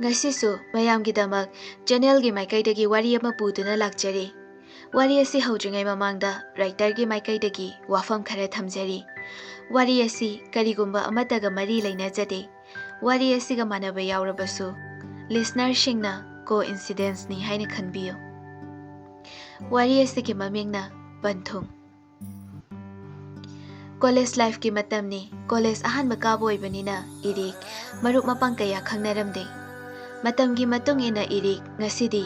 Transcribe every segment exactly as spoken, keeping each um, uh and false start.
ꯉꯁꯤꯁꯨ ꯃꯌꯥꯝꯒꯤꯗꯃꯛ ꯆꯦꯅꯦꯜꯒꯤ ꯃꯥꯏꯀꯩꯗꯒꯤ ꯋꯥꯔꯤ ꯑꯃ ꯄꯨꯗꯨꯅ ꯂꯥꯛꯆꯔꯤ꯫ ꯋꯥꯔꯤ ꯑꯁꯤ ꯍꯧꯗ꯭ꯔꯤꯉꯩ ꯃꯃꯥꯡꯗ ꯔꯥꯏꯇꯔꯒꯤ ꯃꯥꯏꯀꯩꯗꯒꯤ ꯋꯥꯐꯝ ꯈꯔ ꯊꯝꯖꯔꯤ꯫ ꯋꯥꯔꯤ ꯑꯁꯤ ꯀꯔꯤꯒꯨꯝꯕ ꯑꯃꯠꯇꯒ ꯃꯔꯤ ꯂꯩꯅꯖꯗꯦ꯫ ꯋꯥꯔꯤ ꯑꯁꯤꯒ ꯃꯥꯟꯅꯕ ꯌꯥꯎꯔꯕꯁꯨ ꯂꯤꯁꯅꯔꯁꯤꯡꯅ ꯀꯣ ꯏꯟꯁꯤꯗꯦꯟꯁꯅꯤ ꯍꯥꯏꯅ ꯈꯟꯕꯤꯌꯨ꯫ ꯋꯥꯔꯤ ꯑꯁꯤꯒꯤ ꯃꯃꯤꯡꯅ ꯄꯟꯊꯨꯡ꯫ ꯀꯣꯂꯦꯖ ꯂꯥꯏꯐꯀꯤ ꯃꯇꯝꯅꯤ꯫ ꯀꯣꯂꯦꯖ ꯑꯍꯥꯟꯕ ꯀꯥꯕ ꯑꯣꯏꯕꯅꯤꯅ ꯏꯔꯤꯛ ꯃꯔꯨꯞ ꯃꯄꯥꯡ ꯀꯌꯥ ꯈꯪꯅꯔꯝꯗꯦ꯫ ꯃꯇꯝꯒꯤ ꯃꯇꯨꯡ ꯏꯟꯅ ꯏꯔꯤꯛ ꯉꯁꯤꯗꯤ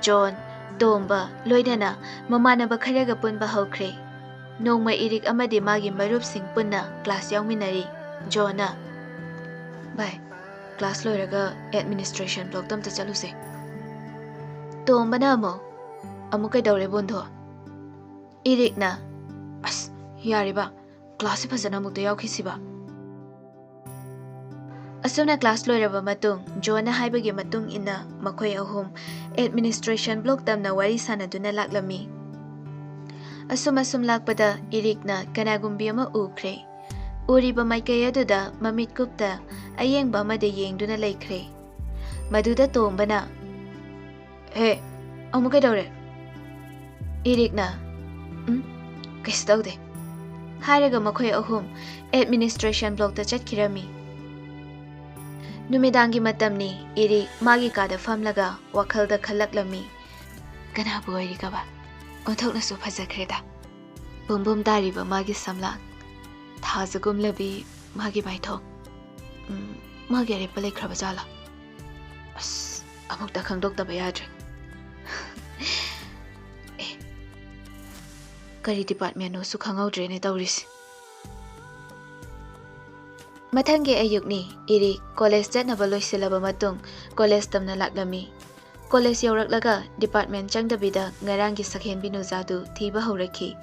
ꯖꯣꯟ, ꯇꯣꯝꯕ, ꯂꯣꯏꯅꯅ ꯃꯃꯥꯟꯅꯕ ꯈꯔꯒ ꯄꯨꯟꯕ ꯍꯧꯈ꯭ꯔꯦ꯫ ꯅꯣꯡꯃ ꯏꯔꯤꯛ ꯑꯃꯗꯤ ꯃꯥꯒꯤ ꯃꯔꯨꯞꯁꯤꯡ ꯄꯨꯟꯅ ꯀ꯭ꯂꯥꯁ ꯌꯥꯎꯃꯤꯟꯅꯔꯤ꯫ ꯖꯣꯟꯅ, "ꯚꯥꯏ, ꯀ꯭ꯂꯥꯁ ꯂꯣꯏꯔꯒ ꯑꯦꯗꯃꯤꯅꯤꯁꯇ꯭ꯔꯦꯁꯟ ꯕ꯭ꯂꯣꯛꯇ ꯑꯝꯇ ꯆꯠꯂꯨꯁꯦ꯫" ꯇꯣꯝꯕꯅ ꯑꯃꯨꯛ, "ꯑꯃꯨꯛ ꯀꯩꯗꯧꯔꯦ ꯕꯣꯟꯗꯣ?" ꯏꯔꯤꯛꯅ, "ꯑꯁ, ꯌꯥꯔꯦꯕ, ꯀ꯭ꯂꯥꯁꯁꯦ ꯐꯖꯅ ꯑꯃꯨꯛꯇ ꯌꯥꯎꯈꯤꯁꯤꯕ꯫" ꯑꯁꯨꯝꯅ ꯀ꯭ꯂꯥꯁ ꯂꯣꯏꯔꯕ ꯃꯇꯨꯡ ꯖꯣꯟꯅ ꯍꯥꯏꯕꯒꯤ ꯃꯇꯨꯡ ꯏꯟꯅ ꯃꯈꯣꯏ ꯑꯍꯨꯝ ꯑꯦꯗꯃꯤꯅꯤꯁꯇ꯭ꯔꯦꯁꯟ ꯕ꯭ꯂꯣꯛ ꯇꯝꯅ ꯋꯥꯔꯤ ꯁꯥꯟꯅꯗꯨꯅ ꯂꯥꯛꯂꯝꯃꯤ꯫ ꯑꯁꯨꯝ ꯑꯁꯨꯝ ꯂꯥꯛꯄꯗ ꯏꯔꯤꯛꯅ ꯀꯅꯥꯒꯨꯝꯕꯤ ꯑꯃ ꯎꯈ꯭ꯔꯦ꯫ ꯎꯔꯤꯕ ꯃꯥꯏꯀꯩ ꯑꯗꯨꯗ ꯃꯃꯤꯠ ꯀꯨꯞꯇ ꯑꯌꯦꯡꯕ ꯑꯃꯗ ꯌꯦꯡꯗꯨꯅ ꯂꯩꯈ꯭ꯔꯦ꯫ ꯃꯗꯨꯗ ꯇꯣꯝꯕꯅ, "ꯍꯦ, ꯑꯃꯨꯛ ꯀꯩꯗꯧꯔꯦ?" ꯏꯔꯤꯛꯅ, "ꯎꯝ, ꯀꯩꯁꯨ ꯇꯧꯗꯦ" ꯍꯥꯏꯔꯒ ꯃꯈꯣꯏ ꯑꯍꯨꯝ ꯑꯦꯗꯃꯤꯅꯤꯁꯇ꯭ꯔꯦꯁꯟ ꯕ꯭ꯂꯣꯛꯇ ꯆꯠꯈꯤꯔꯝꯃꯤ꯫ ꯅꯨꯃꯤꯗꯥꯡꯒꯤ ꯃꯇꯝꯅꯤ꯫ ꯏꯔꯤꯛ ꯃꯥꯒꯤ ꯀꯥꯗ ꯐꯝꯂꯒ ꯋꯥꯈꯜꯗ ꯈꯜꯂꯛꯂꯝꯃꯤ꯫ ꯀꯅꯥꯕꯨ ꯑꯣꯏꯔꯤꯒꯕ? ꯑꯣꯟꯊꯣꯛꯅꯁꯨ ꯐꯖꯈ꯭ꯔꯦꯗ꯫ ꯕꯨꯝ ꯕꯨꯝ ꯇꯥꯔꯤꯕ ꯃꯥꯒꯤ ꯁꯝꯂꯥꯡ, ꯊꯥꯖꯒꯨꯝꯂꯕꯤ ꯃꯥꯒꯤ ꯃꯥꯏꯊꯣꯡ꯫ ꯎꯝ, ꯃꯥꯒꯤ ꯑꯔꯦꯞꯄ ꯂꯩꯈ꯭ꯔꯕ ꯖꯥꯠꯂꯥ? ꯑꯁ, ꯑꯃꯨꯛꯇ ꯈꯪꯗꯣꯛꯇꯕ ꯌꯥꯗ꯭ꯔꯦ꯫ ꯑꯦ, ꯀꯔꯤ ꯗꯤꯄꯥꯔꯠꯃꯦꯟꯅꯣꯁꯨ ꯈꯪꯍꯧꯗ꯭ꯔꯦꯅꯦ ꯇꯧꯔꯤꯁꯦ꯫ ꯃꯊꯪꯒꯤ ꯑꯌꯨꯛꯅꯤ꯫ ꯏꯔꯤꯛ ꯀꯣꯂꯦꯖ ꯆꯠꯅꯕ ꯂꯣꯏꯁꯤꯜꯂꯕ ꯃꯇꯨꯡ ꯀꯣꯂꯦꯖ ꯇꯝꯅ ꯂꯥꯛꯂꯝꯃꯤ꯫ ꯀꯣꯂꯦꯖ ꯌꯧꯔꯛꯂꯒ ꯗꯤꯄꯥꯔꯠꯃꯦꯟ ꯆꯪꯗꯕꯤꯗ ꯉꯔꯥꯡꯒꯤ ꯁꯛꯍꯦꯟꯕꯤ ꯅꯨꯖꯥꯗꯨ ꯊꯤꯕ ꯍꯧꯔꯛꯈꯤ꯫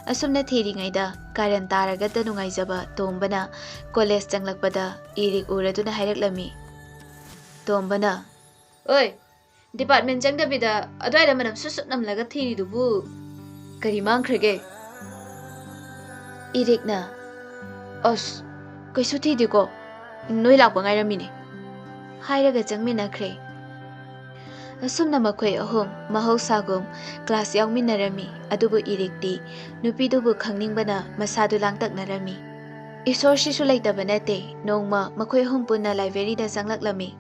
ꯑꯁꯨꯝꯅ ꯊꯤꯔꯤꯉꯩꯗ ꯀꯥꯔꯟ ꯇꯥꯔꯒꯇ ꯅꯨꯡꯉꯥꯏꯖꯕ ꯇꯣꯝꯕꯅ ꯀꯣꯂꯦꯖ ꯆꯪꯂꯛꯄꯗ ꯏꯔꯤꯛ ꯎꯔꯗꯨꯅ ꯍꯥꯏꯔꯛꯂꯝꯃꯤ꯫ ꯇꯣꯝꯕꯅ, "ꯑꯣꯏ, ꯗꯤꯄꯥꯔꯠꯃꯦꯟ ꯆꯪꯗꯕꯤꯗ ꯑꯗ꯭ꯋꯥꯏꯗ ꯃꯅꯝ ꯁꯨꯠ ꯁꯨꯠ ꯅꯝꯂꯒ ꯊꯤꯔꯤꯗꯨꯕꯨ ꯀꯔꯤ ꯃꯥꯡꯈ꯭ꯔꯒꯦ?" ꯏꯔꯤꯛꯅ, "ꯑꯁ, ꯀꯩꯁꯨ ꯊꯤꯗꯦꯀꯣ, ꯅꯣꯏ ꯂꯥꯛꯄ ꯉꯥꯏꯔꯝꯃꯤꯅꯦ" ꯍꯥꯏꯔꯒ ꯆꯪꯃꯤꯟꯅꯈ꯭ꯔꯦ꯫ ꯑꯁꯨꯝꯅ ꯃꯈꯣꯏ ꯑꯍꯨꯝ ꯃꯍꯧꯁꯥꯒꯨꯝ ꯀ꯭ꯂꯥꯁ ꯌꯥꯎꯃꯤꯟꯅꯔꯝꯃꯤ꯫ ꯑꯗꯨꯕꯨ ꯏꯔꯤꯛꯇꯤ ꯅꯨꯄꯤꯗꯨꯕꯨ ꯈꯪꯅꯤꯡꯕꯅ ꯃꯁꯥꯗꯨ ꯂꯥꯡꯇꯛꯅꯔꯝꯃꯤ꯫ ꯏꯁꯣꯔꯁꯤꯁꯨ ꯂꯩꯇꯕ ꯅꯠꯇꯦ꯫ ꯅꯣꯡꯃ ꯃꯈꯣꯏ ꯑꯍꯨꯝ ꯄꯨꯟꯅ ꯂꯥꯏꯕ꯭ꯔꯦꯔꯤꯗ ꯆꯪꯂꯛꯂꯝꯃꯤ꯫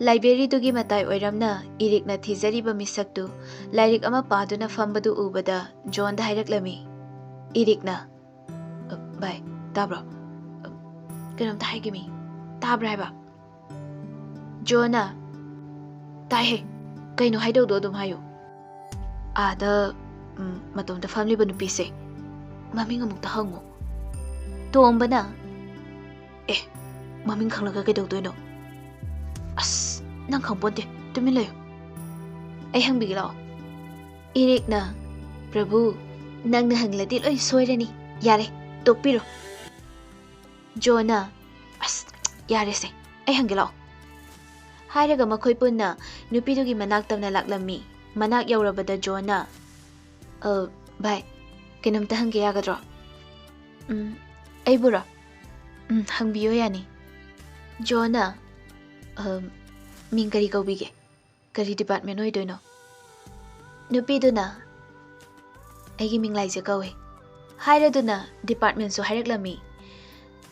ꯂꯥꯏꯕ꯭ꯔꯦꯔꯤꯗꯨꯒꯤ ꯃꯇꯥꯏ ꯑꯣꯏꯔꯝꯅ ꯏꯔꯤꯛꯅ ꯊꯤꯖꯔꯤꯕ ꯃꯤꯁꯛꯇꯨ ꯂꯥꯏꯔꯤꯛ ꯑꯃ ꯄꯥꯗꯨꯅ ꯐꯝꯕꯗꯨ ꯎꯕꯗ ꯖꯣꯟꯗ ꯍꯥꯏꯔꯛꯂꯝꯃꯤ꯫ ꯏꯔꯤꯛꯅ, "ꯑ, ꯚꯥꯏ, ꯇꯥꯕ꯭ꯔꯣ? ꯑ, ꯀꯩꯅꯣꯝꯇ ꯍꯥꯏꯒꯦꯃꯤ꯫ ꯇꯥꯕ꯭ꯔꯥ ꯍꯥꯏꯕ?" ꯖꯣꯟꯅ, "ꯇꯥꯏꯍꯦ꯫ ꯀꯩꯅꯣ ꯍꯥꯏꯗꯧꯗꯣ ꯑꯗꯨꯝ ꯍꯥꯏꯌꯨ꯫ ꯑꯥꯗ, ꯎꯝ, ꯃꯇꯣꯝꯇ ꯐꯝꯂꯤꯕ ꯅꯨꯄꯤꯁꯦ ꯃꯃꯤꯡ ꯑꯃꯨꯛꯇ ꯍꯪꯉꯨ꯫" ꯇꯣꯝꯕꯅ, "ꯑꯦ, ꯃꯃꯤꯡ ꯈꯪꯂꯒ ꯀꯩꯗꯧꯗꯣꯏꯅꯣ? ꯑꯁ, ꯅꯪ ꯈꯪꯄꯣꯟꯇꯦ꯫ ꯇꯨꯃꯤꯟ ꯂꯩꯌꯨ꯫ ꯑꯩ ꯍꯪꯕꯤꯒꯦ ꯂꯥꯛꯑꯣ꯫" ꯏꯔꯤꯛꯅ, "ꯄ꯭ꯔꯚꯨ, ꯅꯪꯅ ꯍꯪꯂꯗꯤ ꯂꯣꯏ ꯁꯣꯏꯔꯅꯤ꯫ ꯌꯥꯔꯦ, ꯇꯣꯛꯄꯤꯔꯣ꯫" ꯖꯣꯟꯅ, "ꯑꯁ, ꯌꯥꯔꯦꯁꯦ, ꯑꯩ ꯍꯪꯒꯦ ꯂꯥꯛꯑꯣ꯫" ꯍꯥꯏꯔꯒ ꯃꯈꯣꯏ ꯄꯨꯟꯅ ꯅꯨꯄꯤꯗꯨꯒꯤ ꯃꯅꯥꯛ ꯇꯝꯅ ꯂꯥꯛꯂꯝꯃꯤ꯫ ꯃꯅꯥꯛ ꯌꯧꯔꯕꯗ ꯖꯣꯟꯅ, "ꯑ, ꯚꯥꯏ, ꯀꯩꯅꯣꯝꯇ ꯍꯪꯒꯦ ꯌꯥꯒꯗ꯭ꯔꯣ?" "ꯎꯝ, ꯑꯩꯕꯨꯔꯣ? ꯎꯝ, ꯍꯪꯕꯤꯌꯣ ꯌꯥꯅꯤ꯫" ꯖꯣꯟꯅ, "ꯑ, ꯃꯤꯡ ꯀꯔꯤ ꯀꯧꯕꯤꯒꯦ? ꯀꯔꯤ ꯗꯤꯄꯥꯔꯠꯃꯦꯟ ꯑꯣꯏꯗꯣꯏꯅꯣ?" ꯅꯨꯄꯤꯗꯨꯅ, "ꯑꯩꯒꯤ ꯃꯤꯡ ꯂꯥꯏꯖ ꯀꯧꯏ" ꯍꯥꯏꯔꯗꯨꯅ ꯗꯤꯄꯥꯔꯠꯃꯦꯟꯁꯨ ꯍꯥꯏꯔꯛꯂꯝꯃꯤ꯫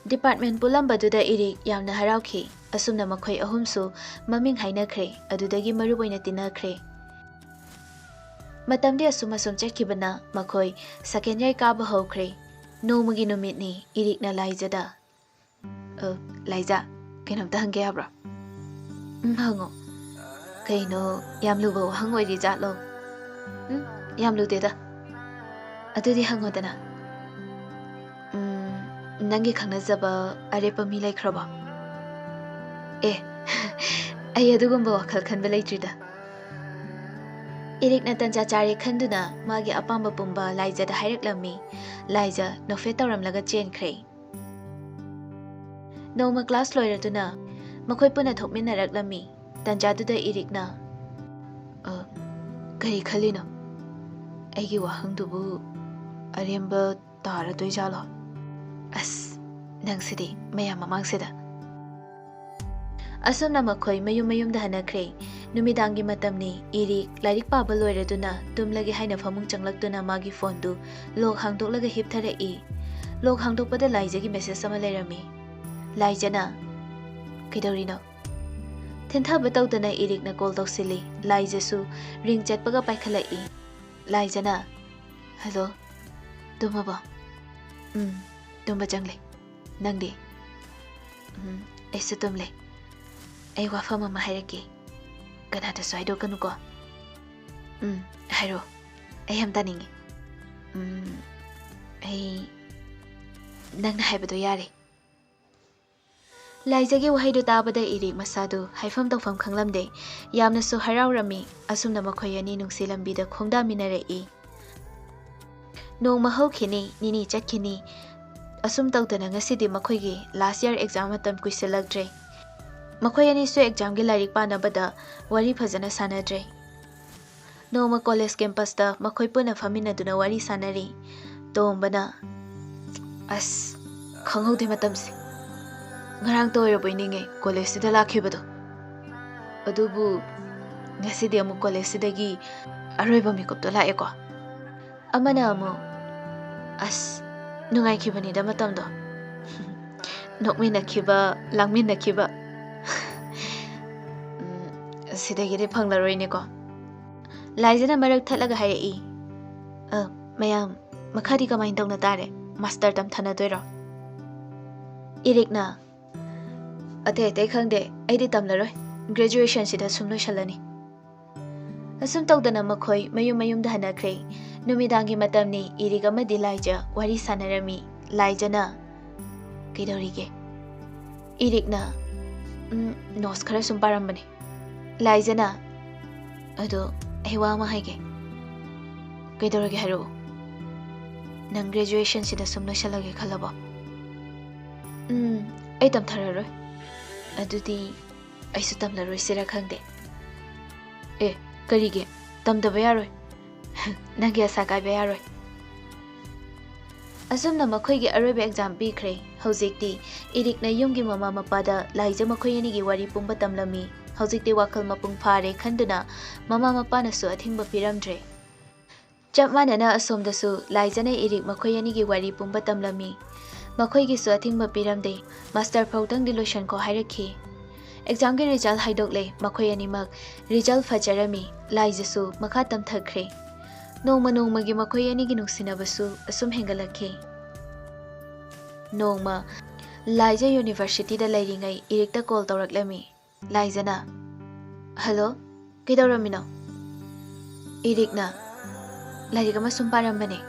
ꯗꯤꯄꯥꯔꯠꯃꯦꯟ ꯄꯨꯜꯂꯝꯕꯗꯨꯗ ꯏꯔꯤꯛ ꯌꯥꯝꯅ ꯍꯔꯥꯎꯈꯤ꯫ ꯑꯁꯨꯝꯅ ꯃꯈꯣꯏ ꯑꯍꯨꯝꯁꯨ ꯃꯃꯤꯡ ꯍꯥꯏꯅꯈ꯭ꯔꯦ꯫ ꯑꯗꯨꯗꯒꯤ ꯃꯔꯨꯞ ꯑꯣꯏꯅ ꯇꯤꯟꯅꯈ꯭ꯔꯦ꯫ ꯃꯇꯝꯗꯤ ꯑꯁꯨꯝ ꯑꯁꯨꯝ ꯆꯠꯈꯤꯕꯅ ꯃꯈꯣꯏ ꯁꯦꯀꯦꯟ ꯌꯔ ꯀꯥꯕ ꯍꯧꯈ꯭ꯔꯦ꯫ ꯅꯣꯡꯃꯒꯤ ꯅꯨꯃꯤꯠꯅꯤ꯫ ꯏꯔꯤꯛꯅ ꯂꯥꯏꯖꯗ, "ꯑ, ꯂꯥꯏꯖ, ꯀꯩꯅꯣꯝꯇ ꯍꯪꯒꯦ ꯌꯥꯕ꯭ꯔꯣ?" "ꯎꯝ, ꯍꯪꯉꯣ꯫" "ꯀꯩꯅꯣ, ꯌꯥꯝ ꯂꯨꯕ ꯋꯥꯍꯪ ꯑꯣꯏꯔꯤ ꯖꯥꯠꯂꯣ?" "ꯎꯝ, ꯌꯥꯝ ꯂꯨꯗꯦꯗ꯫" "ꯑꯗꯨꯗꯤ ꯍꯪꯉꯣꯗꯅ꯫" "ꯎꯝ, ꯅꯪꯒꯤ ꯈꯪꯅꯖꯕ ꯑꯔꯦꯞꯄ ꯃꯤ ꯂꯩꯈ꯭ꯔꯕꯣ?" "ꯑꯦ, ꯑꯩ ꯑꯗꯨꯒꯨꯝꯕ ꯋꯥꯈꯜ ꯈꯟꯕ ꯂꯩꯇ꯭ꯔꯤꯗ꯫" ꯏꯔꯤꯛꯅ ꯇꯟꯖꯥ ꯆꯥꯔꯦ ꯈꯟꯗꯨꯅ ꯃꯥꯒꯤ ꯑꯄꯥꯝꯕ ꯄꯨꯝꯕ ꯂꯥꯏꯖꯗ ꯍꯥꯏꯔꯛꯂꯝꯃꯤ꯫ ꯂꯥꯏꯖ ꯅꯣꯛꯐꯦꯠ ꯇꯧꯔꯝꯂꯒ ꯆꯦꯟꯈ꯭ꯔꯦ꯫ ꯅꯣꯡꯃ ꯀ꯭ꯂꯥꯁ ꯂꯣꯏꯔꯗꯨꯅ ꯃꯈꯣꯏ ꯄꯨꯟꯅ ꯊꯣꯛꯃꯤꯟꯅꯔꯛꯂꯝꯃꯤ꯫ ꯇꯟꯖꯥꯗꯨꯗ ꯏꯔꯤꯛꯅ, "ꯑ, ꯀꯔꯤ ꯈꯜꯂꯤꯅꯣ? ꯑꯩꯒꯤ ꯋꯥꯍꯪꯗꯨꯕꯨ ꯑꯔꯦꯝꯕ ꯇꯥꯔꯗꯣꯏꯖꯥꯠꯂꯣ? ꯑꯁ, ꯅꯪꯁꯤꯗꯤ ꯃꯌꯥꯝ ꯃꯃꯥꯡꯁꯤꯗ꯫" ꯑꯁꯨꯝꯅ ꯃꯈꯣꯏ ꯃꯌꯨꯝ ꯃꯌꯨꯝꯗ ꯍꯟꯅꯈ꯭ꯔꯦ꯫ ꯅꯨꯃꯤꯗꯥꯡꯒꯤ ꯃꯇꯝꯅꯤ꯫ ꯏꯔꯤꯛ ꯂꯥꯏꯔꯤꯛ ꯄꯥꯕ ꯂꯣꯏꯔꯗꯨꯅ ꯇꯨꯝꯂꯒꯦ ꯍꯥꯏꯅ ꯐꯃꯨꯡ ꯆꯪꯂꯛꯇꯨꯅ ꯃꯥꯒꯤ ꯐꯣꯟꯗꯨ ꯂꯣꯛ ꯍꯥꯡꯗꯣꯛꯂꯒ ꯍꯤꯞꯊꯔꯛꯏ꯫ ꯂꯣꯛ ꯍꯥꯡꯗꯣꯛꯄꯗ ꯂꯥꯏꯖꯒꯤ ꯃꯦꯁꯦꯖ ꯑꯃ ꯂꯩꯔꯝꯃꯤ꯫ ꯂꯥꯏꯖꯅ, "ꯀꯩꯗꯧꯔꯤꯅꯣ?" ꯊꯦꯟꯊꯕ ꯇꯧꯗꯅ ꯏꯔꯤꯛꯅ ꯀꯣꯜ ꯇꯧꯁꯤꯜꯂꯤ꯫ ꯂꯥꯏꯖꯁꯨ ꯔꯤꯡ ꯆꯠꯄꯒ ꯄꯥꯏꯈꯠꯂꯛꯏ꯫ ꯂꯥꯏꯖꯅ, "ꯍꯜꯂꯣ, ꯇꯨꯝꯃꯕꯣ?" "ꯎꯝ, ꯇꯨꯝꯕ ꯆꯪꯂꯦ꯫ ꯅꯪꯗꯤ?" "ꯎꯝ, ꯑꯩꯁꯨ ꯇꯨꯝꯂꯦ꯫ ꯑꯩ ꯋꯥꯐꯝ ꯑꯃ ꯍꯥꯏꯔꯛꯀꯦ꯫ ꯀꯅꯥꯗꯁꯨ ꯍꯥꯏꯗꯣꯛꯀꯅꯨꯀꯣ?" "ꯎꯝ, ꯍꯥꯏꯔꯣ꯫ ꯑꯩ ꯌꯥꯝ ꯇꯥꯅꯤꯡꯉꯤ꯫" "ꯎꯝ, ꯑꯩ ꯅꯪꯅ ꯍꯥꯏꯕꯗꯣ ꯌꯥꯔꯦ꯫" ꯂꯥꯏꯖꯒꯤ ꯋꯥꯍꯩꯗꯨ ꯇꯥꯕꯗ ꯏꯔꯤꯛ ꯃꯁꯥꯗꯨ ꯍꯥꯏꯐꯝ ꯇꯧꯐꯝ ꯈꯪꯂꯝꯗꯦ꯫ ꯌꯥꯝꯅꯁꯨ ꯍꯔꯥꯎꯔꯝꯃꯤ꯫ ꯑꯁꯨꯝꯅ ꯃꯈꯣꯏ ꯑꯅꯤ ꯅꯨꯡꯁꯤ ꯂꯝꯕꯤꯗ ꯈꯣꯡꯗꯥꯃꯤꯟꯅꯔꯛꯏ꯫ ꯅꯣꯡꯃ ꯍꯧꯈꯤꯅꯤ, ꯅꯤꯅꯤ ꯆꯠꯈꯤꯅꯤ꯫ ꯑꯁꯨꯝ ꯇꯧꯗꯅ ꯉꯁꯤꯗꯤ ꯃꯈꯣꯏꯒꯤ ꯂꯥꯁ ꯌꯔ ꯑꯦꯛꯖꯥꯝ ꯃꯇꯝ ꯀꯨꯏꯁꯤꯜꯂꯛꯇ꯭ꯔꯦ꯫ ꯃꯈꯣꯏ ꯑꯅꯤꯁꯨ ꯑꯦꯛꯖꯥꯝꯒꯤ ꯂꯥꯏꯔꯤꯛ ꯄꯥꯅꯕꯗ ꯋꯥꯔꯤ ꯐꯖꯅ ꯁꯥꯟꯅꯗ꯭ꯔꯦ꯫ ꯅꯣꯡꯃ ꯀꯣꯂꯦꯖ ꯀꯦꯝꯄꯁꯇ ꯃꯈꯣꯏ ꯄꯨꯟꯅ ꯐꯝꯃꯤꯟꯅꯗꯨꯅ ꯋꯥꯔꯤ ꯁꯥꯟꯅꯔꯤ꯫ ꯇꯣꯝꯕꯅ, "ꯑꯁ, ꯈꯪꯍꯧꯗꯦ ꯃꯇꯝꯁꯦ꯫ ꯉꯔꯥꯡꯇ ꯑꯣꯏꯔꯕꯣꯏ ꯅꯤꯡꯉꯦ ꯀꯣꯂꯦꯖꯁꯤꯗ ꯂꯥꯛꯈꯤꯕꯗꯣ꯫ ꯑꯗꯨꯕꯨ ꯉꯁꯤꯗꯤ ꯑꯃꯨꯛ ꯀꯣꯂꯦꯖꯁꯤꯗꯒꯤ ꯑꯔꯣꯏꯕ ꯃꯤꯀꯨꯞꯇꯣ ꯂꯥꯛꯑꯦꯀꯣ꯫" ꯑꯃꯅ ꯑꯃꯨꯛ, "ꯑꯁ, ꯅꯨꯡꯉꯥꯏꯈꯤꯕꯅꯤꯗ ꯃꯇꯝꯗꯣ꯫ ꯅꯣꯛꯃꯤꯟꯅꯈꯤꯕ, ꯂꯥꯡꯃꯤꯟꯅꯈꯤꯕ꯫ ꯎꯝ, ꯁꯤꯗꯒꯤꯗꯤ ꯐꯪꯂꯔꯣꯏꯅꯦꯀꯣ꯫" ꯂꯥꯏꯖꯅ ꯃꯔꯛ ꯊꯠꯂꯒ ꯍꯥꯏꯔꯛꯏ, "ꯑ, ꯃꯌꯥꯝ, ꯃꯈꯥꯗꯤ ꯀꯃꯥꯏꯅ ꯇꯧꯅ ꯇꯥꯔꯦ? ꯃꯥꯁꯇꯔ ꯇꯝꯊꯅꯗꯣꯏꯔꯣ?" ꯏꯔꯤꯛꯅ, "ꯑꯇꯩ ꯑꯇꯩ ꯈꯪꯗꯦ, ꯑꯩꯗꯤ ꯇꯝꯂꯔꯣꯏ꯫ ꯒ꯭ꯔꯦꯖꯨꯑꯦꯁꯟꯁꯤꯗ ꯁꯨꯝ ꯂꯣꯏꯁꯜꯂꯅꯤ꯫" ꯑꯁꯨꯝ ꯇꯧꯗꯅ ꯃꯈꯣꯏ ꯃꯌꯨꯝ ꯃꯌꯨꯝꯗ ꯍꯟꯅꯈ꯭ꯔꯦ꯫ ꯅꯨꯃꯤꯗꯥꯡꯒꯤ ꯃꯇꯝꯅꯤ꯫ ꯏꯔꯤꯛ ꯑꯃꯗꯤ ꯂꯥꯏꯖ ꯋꯥꯔꯤ ꯁꯥꯟꯅꯔꯝꯃꯤ꯫ ꯂꯥꯏꯖꯅ, "ꯀꯩꯗꯧꯔꯤꯒꯦ?" ꯏꯔꯤꯛꯅ, "ꯎꯝ, ꯅꯣꯠꯁ ꯈꯔ ꯁꯨꯝ ꯄꯥꯔꯝꯕꯅꯦ꯫" ꯂꯥꯏꯖꯅ, "ꯑꯗꯣ ꯑꯩ ꯋꯥ ꯑꯃ ꯍꯥꯏꯒꯦ꯫" "ꯀꯩꯗꯧꯔꯒꯦ ꯍꯥꯏꯔꯛꯑꯣ꯫" "ꯅꯪ ꯒ꯭ꯔꯦꯖꯨꯑꯦꯁꯟꯁꯤꯗ ꯁꯨꯝ ꯂꯣꯏꯁꯜꯂꯒꯦ ꯈꯜꯂꯕꯣ?" "ꯎꯝ, ꯑꯩ ꯇꯝꯊꯔꯔꯣꯏ꯫" "ꯑꯗꯨꯗꯤ ꯑꯩꯁꯨ ꯇꯝꯂꯔꯣꯏꯁꯤꯔ ꯈꯪꯗꯦ꯫" "ꯑꯦ, ꯀꯔꯤꯒꯤ? ꯇꯝꯗꯕ ꯌꯥꯔꯣꯏ꯫ ꯅꯪꯒꯤ ꯑꯁꯥ ꯀꯥꯏꯕ ꯌꯥꯔꯣꯏ꯫" ꯑꯁꯨꯝꯅ ꯃꯈꯣꯏꯒꯤ ꯑꯔꯣꯏꯕ ꯑꯦꯛꯖꯥꯝ ꯄꯤꯈ꯭ꯔꯦ꯫ ꯍꯧꯖꯤꯛꯇꯤ ꯏꯔꯤꯛꯅ ꯌꯨꯝꯒꯤ ꯃꯃꯥ ꯃꯄꯥꯗ ꯂꯥꯏꯖ ꯃꯈꯣꯏ ꯑꯅꯤꯒꯤ ꯋꯥꯔꯤ ꯄꯨꯝꯕ ꯇꯝꯂꯝꯃꯤ꯫ ꯍꯧꯖꯤꯛꯇꯤ ꯋꯥꯈꯜ ꯃꯄꯨꯡ ꯐꯥꯔꯦ ꯈꯟꯗꯨꯅ ꯃꯃꯥ ꯃꯄꯥꯅꯁꯨ ꯑꯊꯤꯡꯕ ꯄꯤꯔꯝꯗ꯭ꯔꯦ꯫ ꯆꯞ ꯃꯥꯟꯅꯅ ꯑꯁꯣꯝꯗꯁꯨ ꯂꯥꯏꯖꯅ ꯏꯔꯤꯛ ꯃꯈꯣꯏ ꯑꯅꯤꯒꯤ ꯋꯥꯔꯤ ꯄꯨꯝꯕ ꯇꯝꯂꯝꯃꯤ꯫ ꯃꯈꯣꯏꯒꯤꯁꯨ ꯑꯊꯤꯡꯕ ꯄꯤꯔꯝꯗꯦ꯫ "ꯃꯥꯁꯇꯔ ꯐꯥꯎꯗꯪꯗꯤ ꯂꯣꯏꯁꯟꯈꯣ" ꯍꯥꯏꯔꯛꯈꯤ꯫ ꯑꯦꯛꯖꯥꯝꯒꯤ ꯔꯤꯖꯜ ꯍꯥꯏꯗꯣꯛꯂꯦ꯫ ꯃꯈꯣꯏ ꯑꯅꯤꯃꯛ ꯔꯤꯖꯜ ꯐꯖꯔꯝꯃꯤ꯫ ꯂꯥꯏꯖꯁꯨ ꯃꯈꯥ ꯇꯝꯊꯈ꯭ꯔꯦ꯫ ꯅꯣꯡꯃ ꯅꯣꯡꯃꯒꯤ ꯃꯈꯣꯏ ꯑꯅꯤꯒꯤ ꯅꯨꯡꯁꯤꯅꯕꯁꯨ ꯑꯁꯨꯝ ꯍꯦꯟꯒꯠꯂꯛꯈꯤ꯫ ꯅꯣꯡꯃ ꯂꯥꯏꯖ ꯌꯨꯅꯤꯚꯔꯁꯤꯇꯤꯗ ꯂꯩꯔꯤꯉꯩ ꯏꯔꯤꯛꯇ ꯀꯣꯜ ꯇꯧꯔꯛꯂꯝꯃꯤ꯫ ꯂꯥꯏꯖꯅ, "ꯍꯜꯂꯣ, ꯀꯩꯗꯧꯔꯝꯃꯤꯅꯣ?" ꯏꯔꯤꯛꯅ, "ꯂꯥꯏꯔꯤꯛ ꯑꯃ ꯁꯨꯝ ꯄꯥꯔꯝꯕꯅꯦ꯫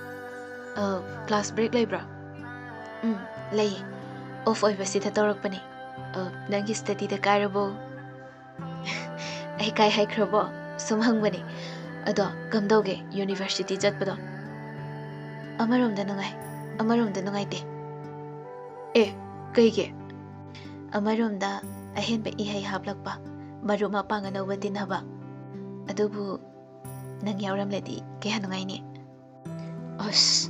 ꯑ, ꯀ꯭ꯂꯥꯁ ꯕ꯭ꯔꯦꯛ ꯂꯩꯕ꯭ꯔꯣ?" "ꯎꯝ, ꯂꯩꯌꯦ꯫ ꯑꯣꯐ ꯑꯣꯏꯕꯁꯤꯗ ꯇꯧꯔꯛꯄꯅꯦ꯫ ꯑ, ꯅꯪꯒꯤ ꯁ꯭ꯇꯗꯤꯗ ꯀꯥꯏꯔꯕꯣ?" "ꯑꯩ ꯀꯥꯏ ꯍꯥꯏꯈ꯭ꯔꯕꯣ? ꯁꯨꯝ ꯍꯪꯕꯅꯦ꯫ ꯑꯗꯣ ꯀꯝꯗꯧꯒꯦ ꯌꯨꯅꯤꯚꯔꯁꯤꯇꯤ ꯆꯠꯄꯗꯣ?" "ꯑꯃꯔꯣꯝꯗ ꯅꯨꯡꯉꯥꯏ, ꯑꯃꯔꯣꯝꯗ ꯅꯨꯡꯉꯥꯏꯇꯦ꯫" "ꯑꯦ, ꯀꯩꯒꯤ?" "ꯑꯃꯔꯣꯝꯗ ꯑꯍꯦꯟꯕ ꯏꯍꯩ ꯍꯥꯞꯂꯛꯄ, ꯃꯔꯨꯞ ꯃꯄꯥꯡ ꯑꯅꯧꯕ ꯇꯤꯟꯅꯕ꯫ ꯑꯗꯨꯕꯨ ꯅꯪ ꯌꯥꯎꯔꯝꯂꯗꯤ ꯀꯌꯥ ꯅꯨꯡꯉꯥꯏꯅꯤ꯫" "ꯑꯁ,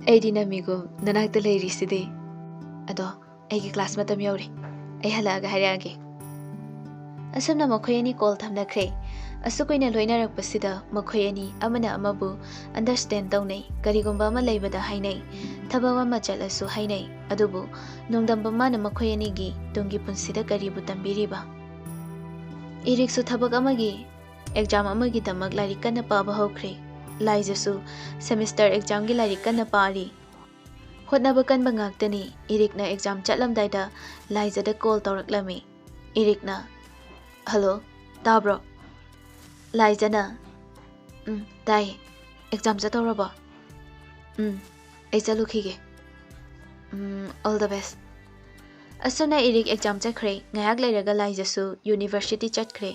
ꯑꯩꯗꯤ ꯅꯃꯤꯒꯨꯝ ꯅꯅꯥꯛꯇ ꯂꯩꯔꯤꯁꯤꯗꯤ꯫ ꯑꯗꯣ ꯑꯩꯒꯤ ꯀ꯭ꯂꯥꯁ ꯃꯇꯝ ꯌꯧꯔꯦ꯫ ꯑꯩ ꯍꯜꯂꯛꯑꯒ ꯍꯥꯏꯔꯛꯑꯒꯦ꯫" ꯑꯁꯨꯝꯅ ꯃꯈꯣꯏ ꯑꯅꯤ ꯀꯣꯜ ꯊꯝꯅꯈ꯭ꯔꯦ꯫ ꯑꯁꯨꯛ ꯀꯨꯏꯅ ꯂꯣꯏꯅꯔꯛꯄꯁꯤꯗ ꯃꯈꯣꯏ ꯑꯅꯤ ꯑꯃꯅ ꯑꯃꯕꯨ ꯑꯟꯗꯔꯁ꯭ꯇꯦꯟ ꯇꯧꯅꯩ, ꯀꯔꯤꯒꯨꯝꯕ ꯑꯃ ꯂꯩꯕꯗ ꯍꯥꯏꯅꯩ, ꯊꯕꯛ ꯑꯃ ꯆꯠꯂꯁꯨ ꯍꯥꯏꯅꯩ꯫ ꯑꯗꯨꯕꯨ ꯅꯣꯡꯗꯝꯕ ꯃꯥꯅ ꯃꯈꯣꯏ ꯑꯅꯤꯒꯤ ꯇꯨꯡꯒꯤ ꯄꯨꯟꯁꯤꯗ ꯀꯔꯤꯕꯨ ꯇꯝꯕꯤꯔꯤꯕ? ꯏꯔꯤꯛꯁꯨ ꯊꯕꯛ ꯑꯃꯒꯤ ꯑꯦꯛꯖꯥꯝ ꯑꯃꯒꯤꯗꯃꯛ ꯂꯥꯏꯔꯤꯛ ꯀꯟꯅ ꯄꯥꯕ ꯍꯧꯈ꯭ꯔꯦ꯫ ꯂꯥꯏꯖꯁꯨ ꯁꯦꯃꯤꯁꯇꯔ ꯑꯦꯛꯖꯥꯝꯒꯤ ꯂꯥꯏꯔꯤꯛ ꯀꯟꯅ ꯄꯥꯔꯤ꯫ ꯍꯣꯠꯅꯕ ꯀꯟꯕ ꯉꯥꯛꯇꯅꯤ꯫ ꯏꯔꯤꯛꯅ ꯑꯦꯛꯖꯥꯝ ꯆꯠꯂꯝꯗꯥꯏꯗ ꯂꯥꯏꯖꯗ ꯀꯣꯜ ꯇꯧꯔꯛꯂꯝꯃꯤ꯫ ꯏꯔꯤꯛꯅ, "ꯍꯜꯂꯣ, ꯇꯥꯕ꯭ꯔꯣ?" ꯂꯥꯏꯖꯅ, "ꯎꯝ, ꯇꯥꯏꯌꯦ꯫ ꯑꯦꯛꯖꯥꯝ ꯆꯠꯇꯧꯔꯕꯣ?" "ꯎꯝ, ꯑꯩ ꯆꯠꯂꯨꯈꯤꯒꯦ꯫ ꯎꯝ, all the best꯫" ꯑꯁꯨꯝꯅ ꯏꯔꯤꯛ ꯑꯦꯛꯖꯥꯝ ꯆꯠꯈ꯭ꯔꯦ꯫ ꯉꯥꯏꯍꯥꯛ ꯂꯩꯔꯒ ꯂꯥꯏꯖꯁꯨ ꯌꯨꯅꯤꯚꯔꯁꯤꯇꯤ ꯆꯠꯈ꯭ꯔꯦ꯫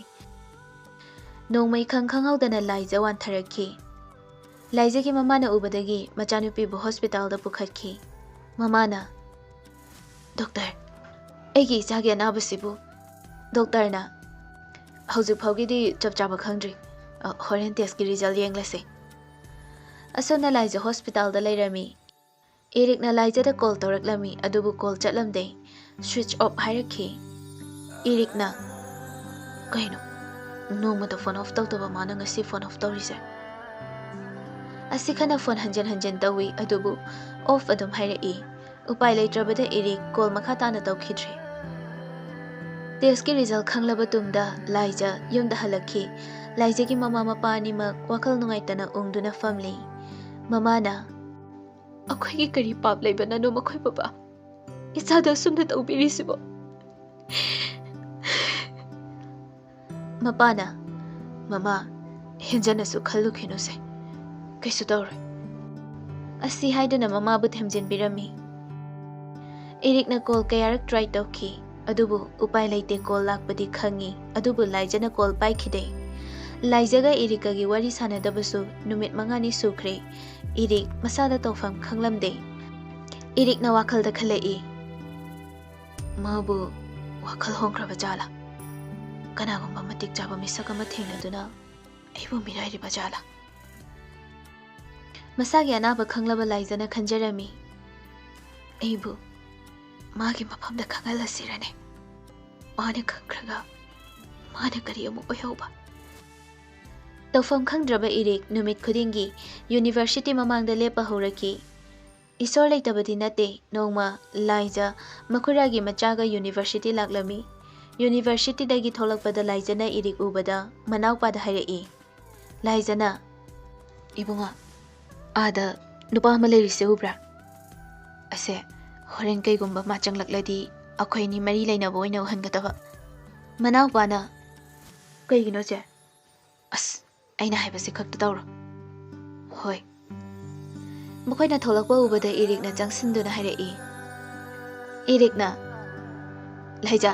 ꯅꯣꯡꯃ ꯏꯈꯪ ꯈꯪꯍꯧꯗꯅ ꯂꯥꯏꯖ ꯋꯥꯟꯊꯔꯛꯈꯤ꯫ ꯂꯥꯏꯖꯒꯤ ꯃꯃꯥꯅ ꯎꯕꯗꯒꯤ ꯃꯆꯥꯅꯨꯄꯤꯕꯨ ꯍꯣꯁꯄꯤꯇꯥꯜꯗ ꯄꯨꯈꯠꯈꯤ꯫ ꯃꯃꯥꯅ, "ꯗꯣꯛꯇꯔ, ꯑꯩꯒꯤ ꯏꯆꯥꯒꯤ ꯑꯅꯥꯕꯁꯤꯕꯨ?" ꯗꯣꯛꯇꯔꯅ, "ꯍꯧꯖꯤꯛ ꯐꯥꯎꯒꯤꯗꯤ ꯆꯞ ꯆꯥꯕ ꯈꯪꯗ꯭ꯔꯤ꯫ ꯑ, ꯍꯣꯔꯦꯟ ꯇꯦꯁꯀꯤ ꯔꯤꯖꯜ ꯌꯦꯡꯂꯁꯦ꯫" ꯑꯁꯨꯝꯅ ꯂꯥꯏꯖ ꯍꯣꯁꯄꯤꯇꯥꯜꯗ ꯂꯩꯔꯝꯃꯤ꯫ ꯏꯔꯤꯛꯅ ꯂꯥꯏꯖꯗ ꯀꯣꯜ ꯇꯧꯔꯛꯂꯝꯃꯤ, ꯑꯗꯨꯕꯨ ꯀꯣꯜ ꯆꯠꯂꯝꯗꯦ꯫ ꯁ꯭ꯋꯤꯆ ꯑꯣꯐ ꯍꯥꯏꯔꯛꯈꯤ꯫ ꯏꯔꯤꯛꯅ, "ꯀꯩꯅꯣ, ꯅꯣꯡꯃꯇ ꯐꯣꯟ ꯑꯣꯐ ꯇꯧꯗꯕ ꯃꯥꯅ ꯉꯁꯤ ꯐꯣꯟ ꯑꯣꯐ ꯇꯧꯔꯤꯁꯦ?" ꯑꯁꯤꯈꯅ ꯐꯣꯟ ꯍꯟꯖꯤꯟ ꯍꯟꯖꯤꯟ ꯇꯧꯏ, ꯑꯗꯨꯕꯨ ꯑꯣꯐ ꯑꯗꯨꯝ ꯍꯥꯏꯔꯛꯏ꯫ ꯎꯄꯥꯏ ꯂꯩꯇ꯭ꯔꯕꯗ ꯏꯔꯤꯛ ꯀꯣꯜ ꯃꯈꯥ ꯇꯥꯅ ꯇꯧꯈꯤꯗ꯭ꯔꯦ꯫ ꯇꯦꯁꯀꯤ ꯔꯤꯖꯜ ꯈꯪꯂꯕ ꯇꯨꯡꯗ ꯂꯥꯏꯖ ꯌꯨꯝꯗ ꯍꯜꯂꯛꯈꯤ꯫ ꯂꯥꯏꯖꯒꯤ ꯃꯃꯥ ꯃꯄꯥ ꯑꯅꯤꯃꯛ ꯋꯥꯈꯜ ꯅꯨꯡꯉꯥꯏꯇꯅ ꯎꯪꯗꯨꯅ ꯐꯝꯂꯤ꯫ ꯃꯃꯥꯅ, "ꯑꯩꯈꯣꯏꯒꯤ ꯀꯔꯤ ꯄꯥꯞ ꯂꯩꯕꯅꯅꯣ ꯃꯈꯣꯏ ꯕꯕꯥ ꯏꯆꯥꯗ ꯑꯁꯨꯝꯅ ꯇꯧꯕꯤꯔꯤꯁꯤꯕꯣ?" ꯃꯄꯥꯅ, "ꯃꯃꯥ, ꯍꯦꯟꯖꯟꯅꯁꯨ ꯈꯜꯂꯨꯈꯤꯅꯨꯁꯦ, ꯀꯩꯁꯨ ꯇꯧꯔꯣꯏ" ꯑꯁꯤ ꯍꯥꯏꯗꯨꯅ ꯃꯃꯥꯕꯨ ꯊꯦꯝꯖꯤꯟꯕꯤꯔꯝꯃꯤ꯫ ꯏꯔꯤꯛꯅ ꯀꯣꯜ ꯀꯌꯥꯔꯛ ꯇ꯭ꯔꯥꯏ ꯇꯧꯈꯤ, ꯑꯗꯨꯕꯨ ꯎꯄꯥꯏ ꯂꯩꯇꯦ, ꯀꯣꯜ ꯂꯥꯛꯄꯗꯤ ꯈꯪꯉꯤ, ꯑꯗꯨꯕꯨ ꯂꯥꯏꯖꯅ ꯀꯣꯜ ꯄꯥꯏꯈꯤꯗꯦ꯫ ꯂꯥꯏꯖꯒ ꯏꯔꯤꯛꯀꯒꯤ ꯋꯥꯔꯤ ꯁꯥꯟꯅꯗꯕꯁꯨ ꯅꯨꯃꯤꯠ ꯃꯉꯥꯅꯤ ꯁꯨꯈ꯭ꯔꯦ꯫ ꯏꯔꯤꯛ ꯃꯁꯥꯗ ꯇꯧꯐꯝ ꯈꯪꯂꯝꯗꯦ꯫ ꯏꯔꯤꯛꯅ ꯋꯥꯈꯜꯗ ꯈꯜꯂꯛꯏ, "ꯃꯥꯕꯨ ꯋꯥꯈꯜ ꯍꯣꯡꯈ꯭ꯔꯕ ꯖꯥꯠꯂꯥ? ꯀꯅꯥꯒꯨꯝꯕ ꯃꯇꯤꯛ ꯆꯥꯕ ꯃꯤꯁꯛ ꯑꯃ ꯊꯦꯡꯅꯗꯨꯅ ꯑꯩꯕꯨ ꯃꯤꯔꯥꯏꯔꯤꯕ ꯖꯥꯠꯂꯥ?" ꯃꯁꯥꯒꯤ ꯑꯅꯥꯕ ꯈꯪꯂꯕ ꯂꯥꯏꯖꯅ ꯈꯟꯖꯔꯝꯃꯤ, "ꯑꯩꯕꯨ ꯃꯥꯒꯤ ꯃꯐꯝꯗ ꯈꯪꯍꯜꯂꯁꯤꯔꯅꯦ? ꯃꯥꯅ ꯈꯪꯈ꯭ꯔꯒ ꯃꯥꯅ ꯀꯔꯤ ꯑꯃꯨꯛ ꯑꯣꯏꯍꯧꯕ?" ꯇꯧꯐꯝ ꯈꯪꯗ꯭ꯔꯕ ꯏꯔꯤꯛ ꯅꯨꯃꯤꯠ ꯈꯨꯗꯤꯡꯒꯤ ꯌꯨꯅꯤꯚꯔꯁꯤꯇꯤ ꯃꯃꯥꯡꯗ ꯂꯦꯞꯄ ꯍꯧꯔꯛꯈꯤ꯫ ꯏꯁꯣꯔ ꯂꯩꯇꯕꯗꯤ ꯅꯠꯇꯦ, ꯅꯣꯡꯃ ꯂꯥꯏꯖ ꯃꯈꯨꯔꯥꯒꯤ ꯃꯆꯥꯒ ꯌꯨꯅꯤꯚꯔꯁꯤꯇꯤ ꯂꯥꯛꯂꯝꯃꯤ꯫ ꯌꯨꯅꯤꯚꯔꯁꯤꯇꯤꯗꯒꯤ ꯊꯣꯛꯂꯛꯄꯗ ꯂꯥꯏꯖꯅ ꯏꯔꯤꯛ ꯎꯕꯗ ꯃꯅꯥꯎꯄꯥꯗ ꯍꯥꯏꯔꯛꯏ, ꯂꯥꯏꯖꯅ, "ꯏꯕꯨꯡꯉꯣ, ꯑꯥꯗ ꯅꯨꯄꯥ ꯑꯃ ꯂꯩꯔꯤꯁꯦ ꯎꯕ꯭ꯔꯥ? ꯑꯁꯦ, ꯍꯣꯔꯦꯟ ꯀꯩꯒꯨꯝꯕ ꯃꯥ ꯆꯪꯂꯛꯂꯗꯤ ꯑꯩꯈꯣꯏ ꯑꯅꯤ ꯃꯔꯤ ꯂꯩꯅꯕ ꯑꯣꯏꯅ ꯎꯍꯟꯒꯗꯕ"꯫ ꯃꯅꯥꯎꯄꯥꯅ, "ꯀꯩꯒꯤꯅꯣ ꯆꯦ?" "ꯑꯁ, ꯑꯩꯅ ꯍꯥꯏꯕꯁꯦ ꯈꯛꯇ ꯇꯧꯔꯣ"꯫ "ꯍꯣꯏ"꯫ ꯃꯈꯣꯏꯅ ꯊꯣꯛꯂꯛꯄ ꯎꯕꯗ ꯏꯔꯤꯛꯅ ꯆꯪꯁꯤꯟꯗꯨꯅ ꯍꯥꯏꯔꯛꯏ꯫ ꯏꯔꯤꯛꯅ, "ꯂꯥꯏꯖ,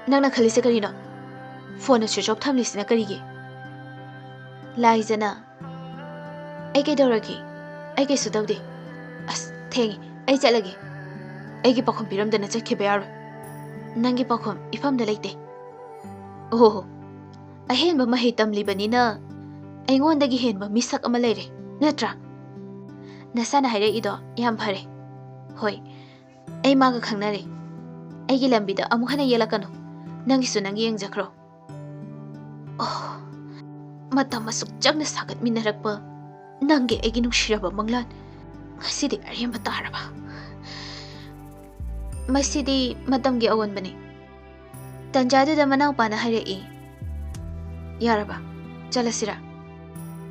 ꯅꯪꯅ ꯈꯜꯂꯤꯁꯦ ꯀꯔꯤꯅꯣ? ꯐꯣꯟꯗ ꯁ꯭ꯋꯤꯆ ꯑꯣꯐ ꯊꯝꯂꯤꯁꯤꯅ ꯀꯔꯤꯒꯤ?" ꯂꯥꯏꯖꯅ, "ꯑꯩ ꯀꯩꯗꯧꯔꯒꯦ? ꯑꯩ ꯀꯩꯁꯨ ꯇꯧꯗꯦ꯫ ꯑꯁ, ꯊꯦꯡꯉꯦ, ꯑꯩ ꯆꯠꯂꯒꯦ꯫ ꯑꯩꯒꯤ ꯄꯥꯎꯈꯨꯝ ꯄꯤꯔꯝꯗꯅ ꯆꯠꯈꯤꯕ ꯌꯥꯔꯣꯏ꯫ ꯅꯪꯒꯤ ꯄꯥꯎꯈꯨꯝ ꯏꯐꯝꯗ ꯂꯩꯇꯦ꯫ ꯑꯣꯍꯣ, ꯑꯍꯦꯟꯕ ꯃꯍꯩ ꯇꯝꯂꯤꯕꯅꯤꯅ ꯑꯩꯉꯣꯟꯗꯒꯤ ꯍꯦꯟꯕ ꯃꯤꯁꯛ ꯑꯃ ꯂꯩꯔꯦ, ꯅꯠꯇ꯭ꯔꯥ? ꯅꯁꯥꯅ ꯍꯥꯏꯔꯛꯏꯗꯣ ꯌꯥꯝ ꯐꯔꯦ꯫ "ꯍꯣꯏ, ꯑꯩ ꯃꯥꯒ ꯈꯪꯅꯔꯦ꯫ ꯑꯩꯒꯤ ꯂꯝꯕꯤꯗ ꯑꯃꯨꯛ ꯍꯟꯅ ꯌꯦꯜꯂꯛꯀꯅꯨ꯫ ꯅꯪꯒꯤꯁꯨ ꯅꯪꯒꯤ ꯌꯦꯡꯖꯈ꯭ꯔꯣ꯫" ꯑꯣ, ꯃꯇꯝ ꯑꯁꯨꯛ ꯆꯪꯅ ꯁꯥꯒꯠꯃꯤꯟꯅꯔꯛꯄ ꯅꯪꯒꯤ ꯑꯩꯒꯤ ꯅꯨꯡꯁꯤꯔꯕ ꯃꯪꯂꯥꯟ ꯉꯁꯤꯗꯤ ꯑꯔꯦꯝꯕ ꯇꯥꯔꯕ? ꯃꯁꯤꯗꯤ ꯃꯇꯝꯒꯤ ꯑꯑꯣꯟꯕꯅꯤ꯫ ꯇꯟꯖꯥꯗꯨꯗ ꯃꯅꯥꯎꯄꯥꯅ ꯍꯥꯏꯔꯛꯏ, "ꯌꯥꯔꯕ? ꯆꯠꯂꯁꯤꯔꯥ?"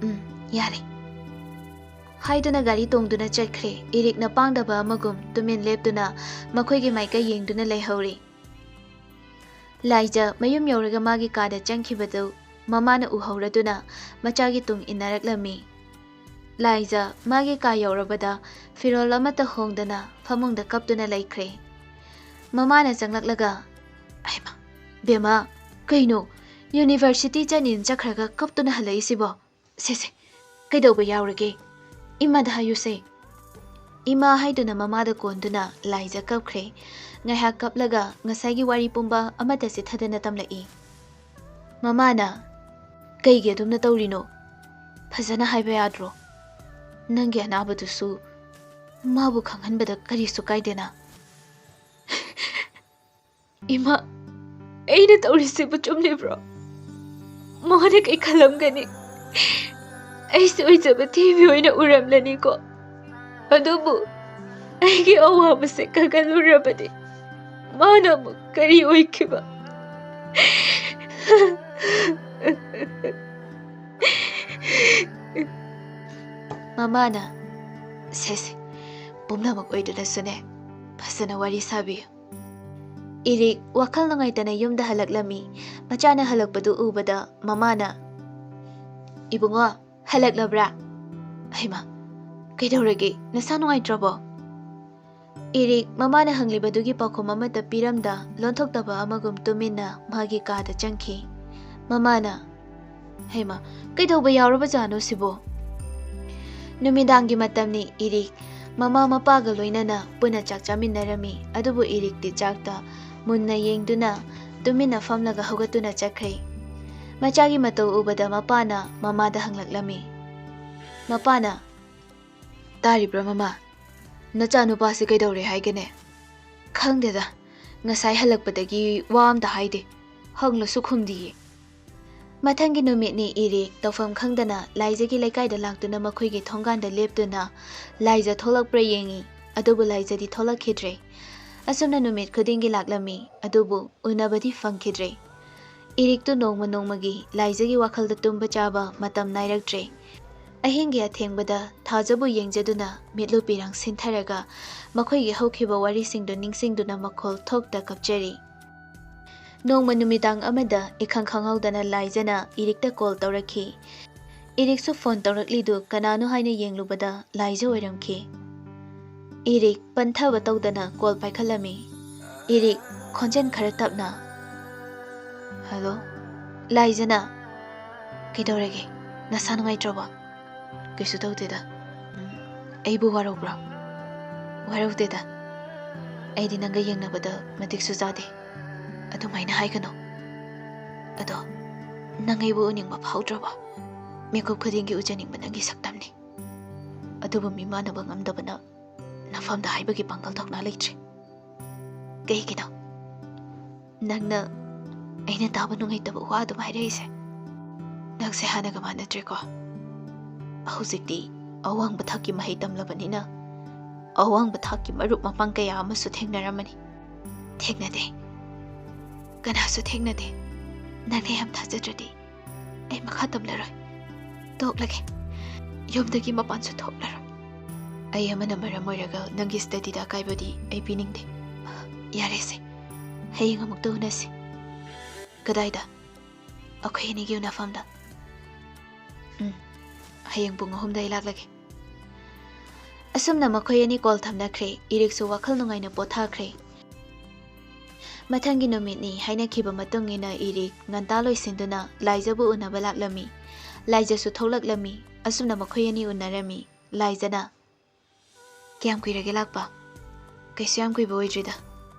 "ꯎꯝ, ꯌꯥꯔꯦ," ꯍꯥꯏꯗꯨꯅ ꯒꯥꯔꯤ ꯇꯣꯡꯗꯨꯅ ꯆꯠꯈ꯭ꯔꯦ꯫ ꯏꯔꯤꯛꯅ ꯄꯥꯡꯗꯕ ꯑꯃꯒꯨꯝ ꯇꯨꯃꯤꯟ ꯂꯦꯞꯇꯨꯅ ꯃꯈꯣꯏꯒꯤ ꯃꯥꯏꯀꯩ ꯌꯦꯡꯗꯨꯅ ꯂꯩꯍꯧꯔꯤ꯫ ꯂꯥꯏꯖ ꯃꯌꯨꯝ ꯌꯧꯔꯒ ꯃꯥꯒꯤ ꯀꯥꯗ ꯆꯪꯈꯤꯕꯗꯨ ꯃꯃꯥꯅ ꯎꯍꯧꯔꯗꯨꯅ ꯃꯆꯥꯒꯤ ꯇꯨꯡ ꯏꯟꯅꯔꯛꯂꯝꯃꯤ꯫ ꯂꯥꯏꯖ ꯃꯥꯒꯤ ꯀꯥ ꯌꯧꯔꯕꯗ ꯐꯤꯔꯣꯜ ꯑꯃꯠꯇ ꯍꯣꯡꯗꯅ ꯐꯃꯨꯡꯗ ꯀꯞꯇꯨꯅ ꯂꯩꯈ꯭ꯔꯦ꯫ ꯃꯃꯥꯅ ꯆꯪꯂꯛꯂꯒ, "ꯑꯩꯃ, ꯕꯦꯝꯃ, ꯀꯩꯅꯣ? ꯌꯨꯅꯤꯚꯔꯁꯤꯇꯤ ꯆꯠꯅꯤꯅ ꯆꯠꯈ꯭ꯔꯒ ꯀꯞꯇꯨꯅ ꯍꯜꯂꯛꯏꯁꯤꯕꯣ? ꯁꯦ, ꯁꯦ, ꯀꯩꯗꯧꯕ ꯌꯥꯎꯔꯒꯦ? ꯏꯃꯥꯗ ꯍꯥꯏꯌꯨꯁꯦ꯫" "ꯏꯃꯥ" ꯍꯥꯏꯗꯨꯅ ꯃꯃꯥꯗ ꯀꯣꯟꯗꯨꯅ ꯂꯥꯏꯖ ꯀꯞꯈ꯭ꯔꯦ꯫ ꯉꯥꯏꯍꯥꯛ ꯀꯞꯂꯒ ꯉꯁꯥꯏꯒꯤ ꯋꯥꯔꯤ ꯄꯨꯝꯕ ꯑꯃꯠꯇ ꯆꯤꯊꯗꯅ ꯇꯝꯂꯛꯏ꯫ ꯃꯃꯥꯅ, "ꯀꯩꯒꯤ ꯑꯗꯨꯝꯅ ꯇꯧꯔꯤꯅꯣ? ꯐꯖꯅ ꯍꯥꯏꯕ ꯌꯥꯗ꯭ꯔꯣ? ꯅꯪꯒꯤ ꯑꯅꯥꯕꯗꯨꯁꯨ ꯃꯥꯕꯨ ꯈꯪꯍꯟꯕꯗ ꯀꯔꯤꯁꯨ ꯀꯥꯏꯗꯦꯅ?" "ꯏꯃꯥ, ꯑꯩꯅ ꯇꯧꯔꯤꯁꯤꯕꯨ ꯆꯨꯝꯂꯤꯕ꯭ꯔꯣ? ꯃꯉꯣꯟꯗ ꯀꯩ ꯈꯜꯂꯝꯒꯅꯤ? ꯑꯩꯁꯦ ꯑꯣꯏꯖꯕ ꯊꯤꯕꯤ ꯑꯣꯏꯅ ꯎꯔꯝꯂꯅꯤꯀꯣ꯫ ꯑꯗꯨꯕꯨ ꯑꯩꯒꯤ ꯑꯋꯥꯕꯁꯦ ꯈꯪꯍꯜꯂꯨꯔꯕꯗꯤ ꯃꯥꯅ ꯑꯃꯨꯛ ꯀꯔꯤ ꯑꯣꯏꯈꯤꯕ?" ꯃꯃꯥꯅ, "ꯁꯦ, ꯁꯦ, ꯄꯨꯝꯅꯃꯛ ꯑꯣꯏꯗꯨꯅꯁꯨꯅꯦ, ꯐꯖꯅ ꯋꯥꯔꯤ ꯁꯥꯕꯤꯌꯨ꯫" ꯏꯔꯤꯛ ꯋꯥꯈꯜ ꯅꯨꯡꯉꯥꯏꯇꯅ ꯌꯨꯝꯗ ꯍꯜꯂꯛꯂꯝꯃꯤ꯫ ꯃꯆꯥꯅ ꯍꯜꯂꯛꯄꯗꯨ ꯎꯕꯗ ꯃꯃꯥꯅ, "ꯏꯕꯨꯡꯉꯣ, ꯍꯜꯂꯛꯂꯕ꯭ꯔꯥ? ꯍꯩꯃꯥ, ꯀꯩꯗꯧꯔꯒꯦ? ꯅꯁꯥ ꯅꯨꯡꯉꯥꯏꯇ꯭ꯔꯕꯣ?" ꯏꯔꯤꯛ ꯃꯃꯥꯅ ꯍꯪꯂꯤꯕꯗꯨꯒꯤ ꯄꯥꯎꯈꯨꯝ ꯑꯃꯠꯇ ꯄꯤꯔꯝꯗ, ꯂꯣꯟꯊꯣꯛꯇꯕ ꯑꯃꯒꯨꯝ ꯇꯨꯃꯤꯟꯅ ꯃꯥꯒꯤ ꯀꯥꯗ ꯆꯪꯈꯤ꯫ ꯃꯃꯥꯅ, "ꯍꯩꯃꯥ, ꯀꯩꯗꯧꯕ ꯌꯥꯎꯔꯕꯖꯥꯠꯅꯣ ꯁꯤꯕꯣ?" ꯅꯨꯃꯤꯗꯥꯡꯒꯤ ꯃꯇꯝꯅꯤ꯫ ꯏꯔꯤꯛ ꯃꯃꯥ ꯃꯄꯥꯒ ꯂꯣꯏꯅꯅ ꯄꯨꯟꯅ ꯆꯥꯛ ꯆꯥꯃꯤꯟꯅꯔꯝꯃꯤ꯫ ꯑꯗꯨꯕꯨ ꯏꯔꯤꯛꯇꯤ ꯆꯥꯛꯇ ꯃꯨꯟꯅ ꯌꯦꯡꯗꯨꯅ ꯇꯨꯃꯤꯟꯅ ꯐꯝꯂꯒ ꯍꯧꯒꯠꯇꯨꯅ ꯆꯠꯈ꯭ꯔꯦ꯫ ꯃꯆꯥꯒꯤ ꯃꯇꯧ ꯎꯕꯗ ꯃꯄꯥꯅ ꯃꯃꯥꯗ ꯍꯪꯂꯛꯂꯝꯃꯤ꯫ ꯃꯄꯥꯅ, "ꯇꯥꯔꯤꯕ꯭ꯔꯥ ꯃꯃꯥ? "ꯅꯆꯥꯅꯨꯄꯥꯁꯦ ꯀꯩꯗꯧꯔꯦ ꯍꯥꯏꯒꯦꯅꯦ?" "ꯈꯪꯗꯦꯗ, ꯉꯁꯥꯏ ꯍꯜꯂꯛꯄꯗꯒꯤ ꯋꯥ ꯑꯝꯇ ꯍꯥꯏꯗꯦ, ꯍꯪꯂꯁꯨ ꯈꯨꯝꯗꯤꯌꯦ꯫" ꯃꯊꯪꯒꯤ ꯅꯨꯃꯤꯠꯅꯤ ꯏꯔꯤꯛ ꯇꯧꯐꯝ ꯈꯪꯗꯅ ꯂꯥꯏꯖꯒꯤ ꯂꯩꯀꯥꯏꯗ ꯂꯥꯛꯇꯨꯅ ꯃꯈꯣꯏꯒꯤ ꯊꯣꯡꯒꯥꯟꯗ ꯂꯦꯞꯇꯨꯅ ꯂꯥꯏꯖ ꯊꯣꯛꯂꯛꯄ꯭ꯔꯥ ꯌꯦꯡꯉꯤ꯫ ꯑꯗꯨꯕꯨ ꯂꯥꯏꯖꯗꯤ ꯊꯣꯛꯂꯛꯈꯤꯗ꯭ꯔꯦ꯫ ꯑꯁꯨꯝꯅ ꯅꯨꯃꯤꯠ ꯈꯨꯗꯤꯡꯒꯤ ꯂꯥꯛꯂꯝꯃꯤ, ꯑꯗꯨꯕꯨ ꯎꯅꯕꯗꯤ ꯐꯪꯈꯤꯗ꯭ꯔꯦ꯫ ꯏꯔꯤꯛꯇꯨ ꯅꯣꯡꯃ ꯅꯣꯡꯃꯒꯤ ꯂꯥꯏꯖꯒꯤ ꯋꯥꯈꯜꯗ ꯇꯨꯝꯕ ꯆꯥꯕ ꯃꯇꯝ ꯅꯥꯏꯔꯛꯇ꯭ꯔꯦ꯫ ꯑꯍꯤꯡꯒꯤ ꯑꯊꯦꯡꯕꯗ ꯊꯥꯖꯕꯨ ꯌꯦꯡꯖꯗꯨꯅ ꯃꯤꯠꯂꯨ ꯄꯤꯔꯥꯡ ꯁꯤꯟꯊꯔꯒ ꯃꯈꯣꯏꯒꯤ ꯍꯧꯈꯤꯕ ꯋꯥꯔꯤꯁꯤꯡꯗꯨ ꯅꯤꯡꯁꯤꯡꯗꯨꯅ ꯃꯈꯣꯜ ꯊꯣꯛꯇ ꯀꯞꯆꯔꯤ꯫ ꯅꯣꯡꯃ ꯅꯨꯃꯤꯗꯥꯡ ꯑꯃꯗ ꯏꯈꯪ ꯈꯪꯍꯧꯗꯅ ꯂꯥꯏꯖꯅ ꯏꯔꯤꯛꯇ ꯀꯣꯜ ꯇꯧꯔꯛꯈꯤ꯫ ꯏꯔꯤꯛꯁꯨ ꯐꯣꯟ ꯇꯧꯔꯛꯂꯤꯗꯨ ꯀꯅꯥꯅꯣ ꯍꯥꯏꯅ ꯌꯦꯡꯂꯨꯕꯗ ꯂꯥꯏꯖ ꯑꯣꯏꯔꯝꯈꯤ꯫ ꯏꯔꯤꯛ ꯄꯟꯊꯕ ꯇꯧꯗꯅ ꯀꯣꯜ ꯄꯥꯏꯈꯠꯂꯝꯃꯤ꯫ ꯏꯔꯤꯛ, ꯈꯣꯟꯖꯦꯜ ꯈꯔ ꯇꯞꯅ, "ꯍꯜꯂꯣ?" ꯂꯥꯏꯖꯅ, "ꯀꯩꯗꯧꯔꯒꯦ? ꯅꯁꯥ ꯅꯨꯡꯉꯥꯏꯇ꯭ꯔꯕꯣ?" "ꯀꯩꯁꯨ ꯇꯧꯗꯦꯗ꯫ ꯎꯝ, ꯑꯩꯕꯨ ꯋꯥꯔꯧꯕ꯭ꯔꯣ?" "ꯋꯥꯔꯧꯗꯦꯗ꯫ ꯑꯩꯗꯤ ꯅꯪꯒ ꯌꯦꯡꯅꯕꯗ ꯃꯇꯤꯛꯁꯨ ꯆꯥꯗꯦ꯫ ꯑꯗꯨꯃꯥꯏꯅ ꯍꯥꯏꯒꯅꯨ꯫ ꯑꯗꯣ, ꯅꯪ ꯑꯩꯕꯨ ꯎꯅꯤꯡꯕ ꯐꯥꯎꯗ꯭ꯔꯕꯣ? ꯃꯤꯀꯨꯞ ꯈꯨꯗꯤꯡꯒꯤ ꯎꯖꯅꯤꯡꯕ ꯅꯪꯒꯤ ꯁꯛꯇꯝꯅꯤ꯫ ꯑꯗꯨꯕꯨ ꯃꯤꯃꯥꯟꯅꯕ ꯉꯝꯗꯕꯅ ꯅꯐꯝꯗ ꯍꯥꯏꯕꯒꯤ ꯄꯥꯡꯒꯜ ꯊꯧꯅꯥ ꯂꯩꯇ꯭ꯔꯦ꯫ ꯀꯩꯒꯤꯅꯣ ꯅꯪꯅ ꯑꯩꯅ ꯇꯥꯕ ꯅꯨꯡꯉꯥꯏꯇꯕ ꯋꯥ ꯑꯗꯨꯝ ꯍꯥꯏꯔꯛꯏꯁꯦ? ꯅꯪꯁꯦ ꯍꯥꯟꯅꯒ ꯃꯥꯟꯅꯗ꯭ꯔꯦꯀꯣ꯫ ꯍꯧꯖꯤꯛꯇꯤ ꯑꯋꯥꯡꯕ ꯊꯥꯛꯀꯤ ꯃꯍꯩ ꯇꯝꯂꯕꯅꯤꯅ ꯑꯋꯥꯡꯕ ꯊꯥꯛꯀꯤ ꯃꯔꯨꯞ ꯃꯄꯥꯡ ꯀꯌꯥ ꯑꯃꯁꯨ ꯊꯦꯡꯅꯔꯝꯃꯅꯤ꯫" "ꯊꯦꯡꯅꯗꯦ꯫ ꯀꯅꯥꯁꯨ ꯊꯦꯡꯅꯗꯦ꯫ ꯅꯪꯅ ꯌꯥꯝ ꯊꯥꯖꯗ꯭ꯔꯗꯤ ꯑꯩ ꯃꯈꯥ ꯇꯝꯂꯔꯣꯏ꯫ ꯇꯣꯛꯂꯒꯦ꯫ ꯌꯨꯝꯗꯒꯤ ꯃꯄꯥꯟꯁꯨ ꯊꯣꯛꯂꯔꯣꯏ꯫ ꯑꯩ ꯑꯃꯅ ꯃꯔꯝ ꯑꯣꯏꯔꯒ ꯅꯪꯒꯤ ꯁ꯭ꯇꯗꯤꯗ ꯑꯀꯥꯏꯕꯗꯤ ꯑꯩ ꯄꯤꯅꯤꯡꯗꯦ꯫ ꯌꯥꯔꯦꯁꯦ, ꯍꯌꯦꯡ ꯑꯃꯨꯛꯇ ꯎꯅꯁꯤ꯫" "ꯀꯗꯥꯏꯗ?" "ꯑꯩꯈꯣꯏ ꯑꯅꯤꯒꯤ ꯎꯅꯐꯝꯗ꯫" "ꯎꯝ, ꯍꯌꯦꯡ ꯄꯨꯡ ꯑꯍꯨꯝꯗ ꯑꯩ ꯂꯥꯛꯂꯒꯦ꯫" ꯑꯁꯨꯝꯅ ꯃꯈꯣꯏ ꯑꯅꯤ ꯀꯣꯜ ꯊꯝꯅꯈ꯭ꯔꯦ꯫ ꯏꯔꯤꯛꯁꯨ ꯋꯥꯈꯜ ꯅꯨꯡꯉꯥꯏꯅ ꯄꯣꯊꯥꯈ꯭ꯔꯦ꯫ ꯃꯊꯪꯒꯤ ꯅꯨꯃꯤꯠꯅꯤ꯫ ꯍꯥꯏꯅꯈꯤꯕ ꯃꯇꯨꯡ ꯏꯟꯅ ꯏꯔꯤꯛ ꯉꯟꯇꯥ ꯂꯣꯏꯁꯤꯟꯗꯨꯅ ꯂꯥꯏꯖꯕꯨ ꯎꯅꯕ ꯂꯥꯛꯂꯝꯃꯤ꯫ ꯂꯥꯏꯖꯁꯨ ꯊꯣꯛꯂꯛꯂꯝꯃꯤ꯫ ꯑꯁꯨꯝꯅ ꯃꯈꯣꯏ ꯑꯅꯤ ꯎꯅꯔꯝꯃꯤ꯫ ꯂꯥꯏꯖꯅ, "ꯀꯌꯥꯝ ꯀꯨꯏꯔꯒꯦ ꯂꯥꯛꯄ?" "ꯀꯩꯁꯨ ꯌꯥꯝ ꯀꯨꯏꯕ ꯑꯣꯏꯗ꯭ꯔꯤꯗ꯫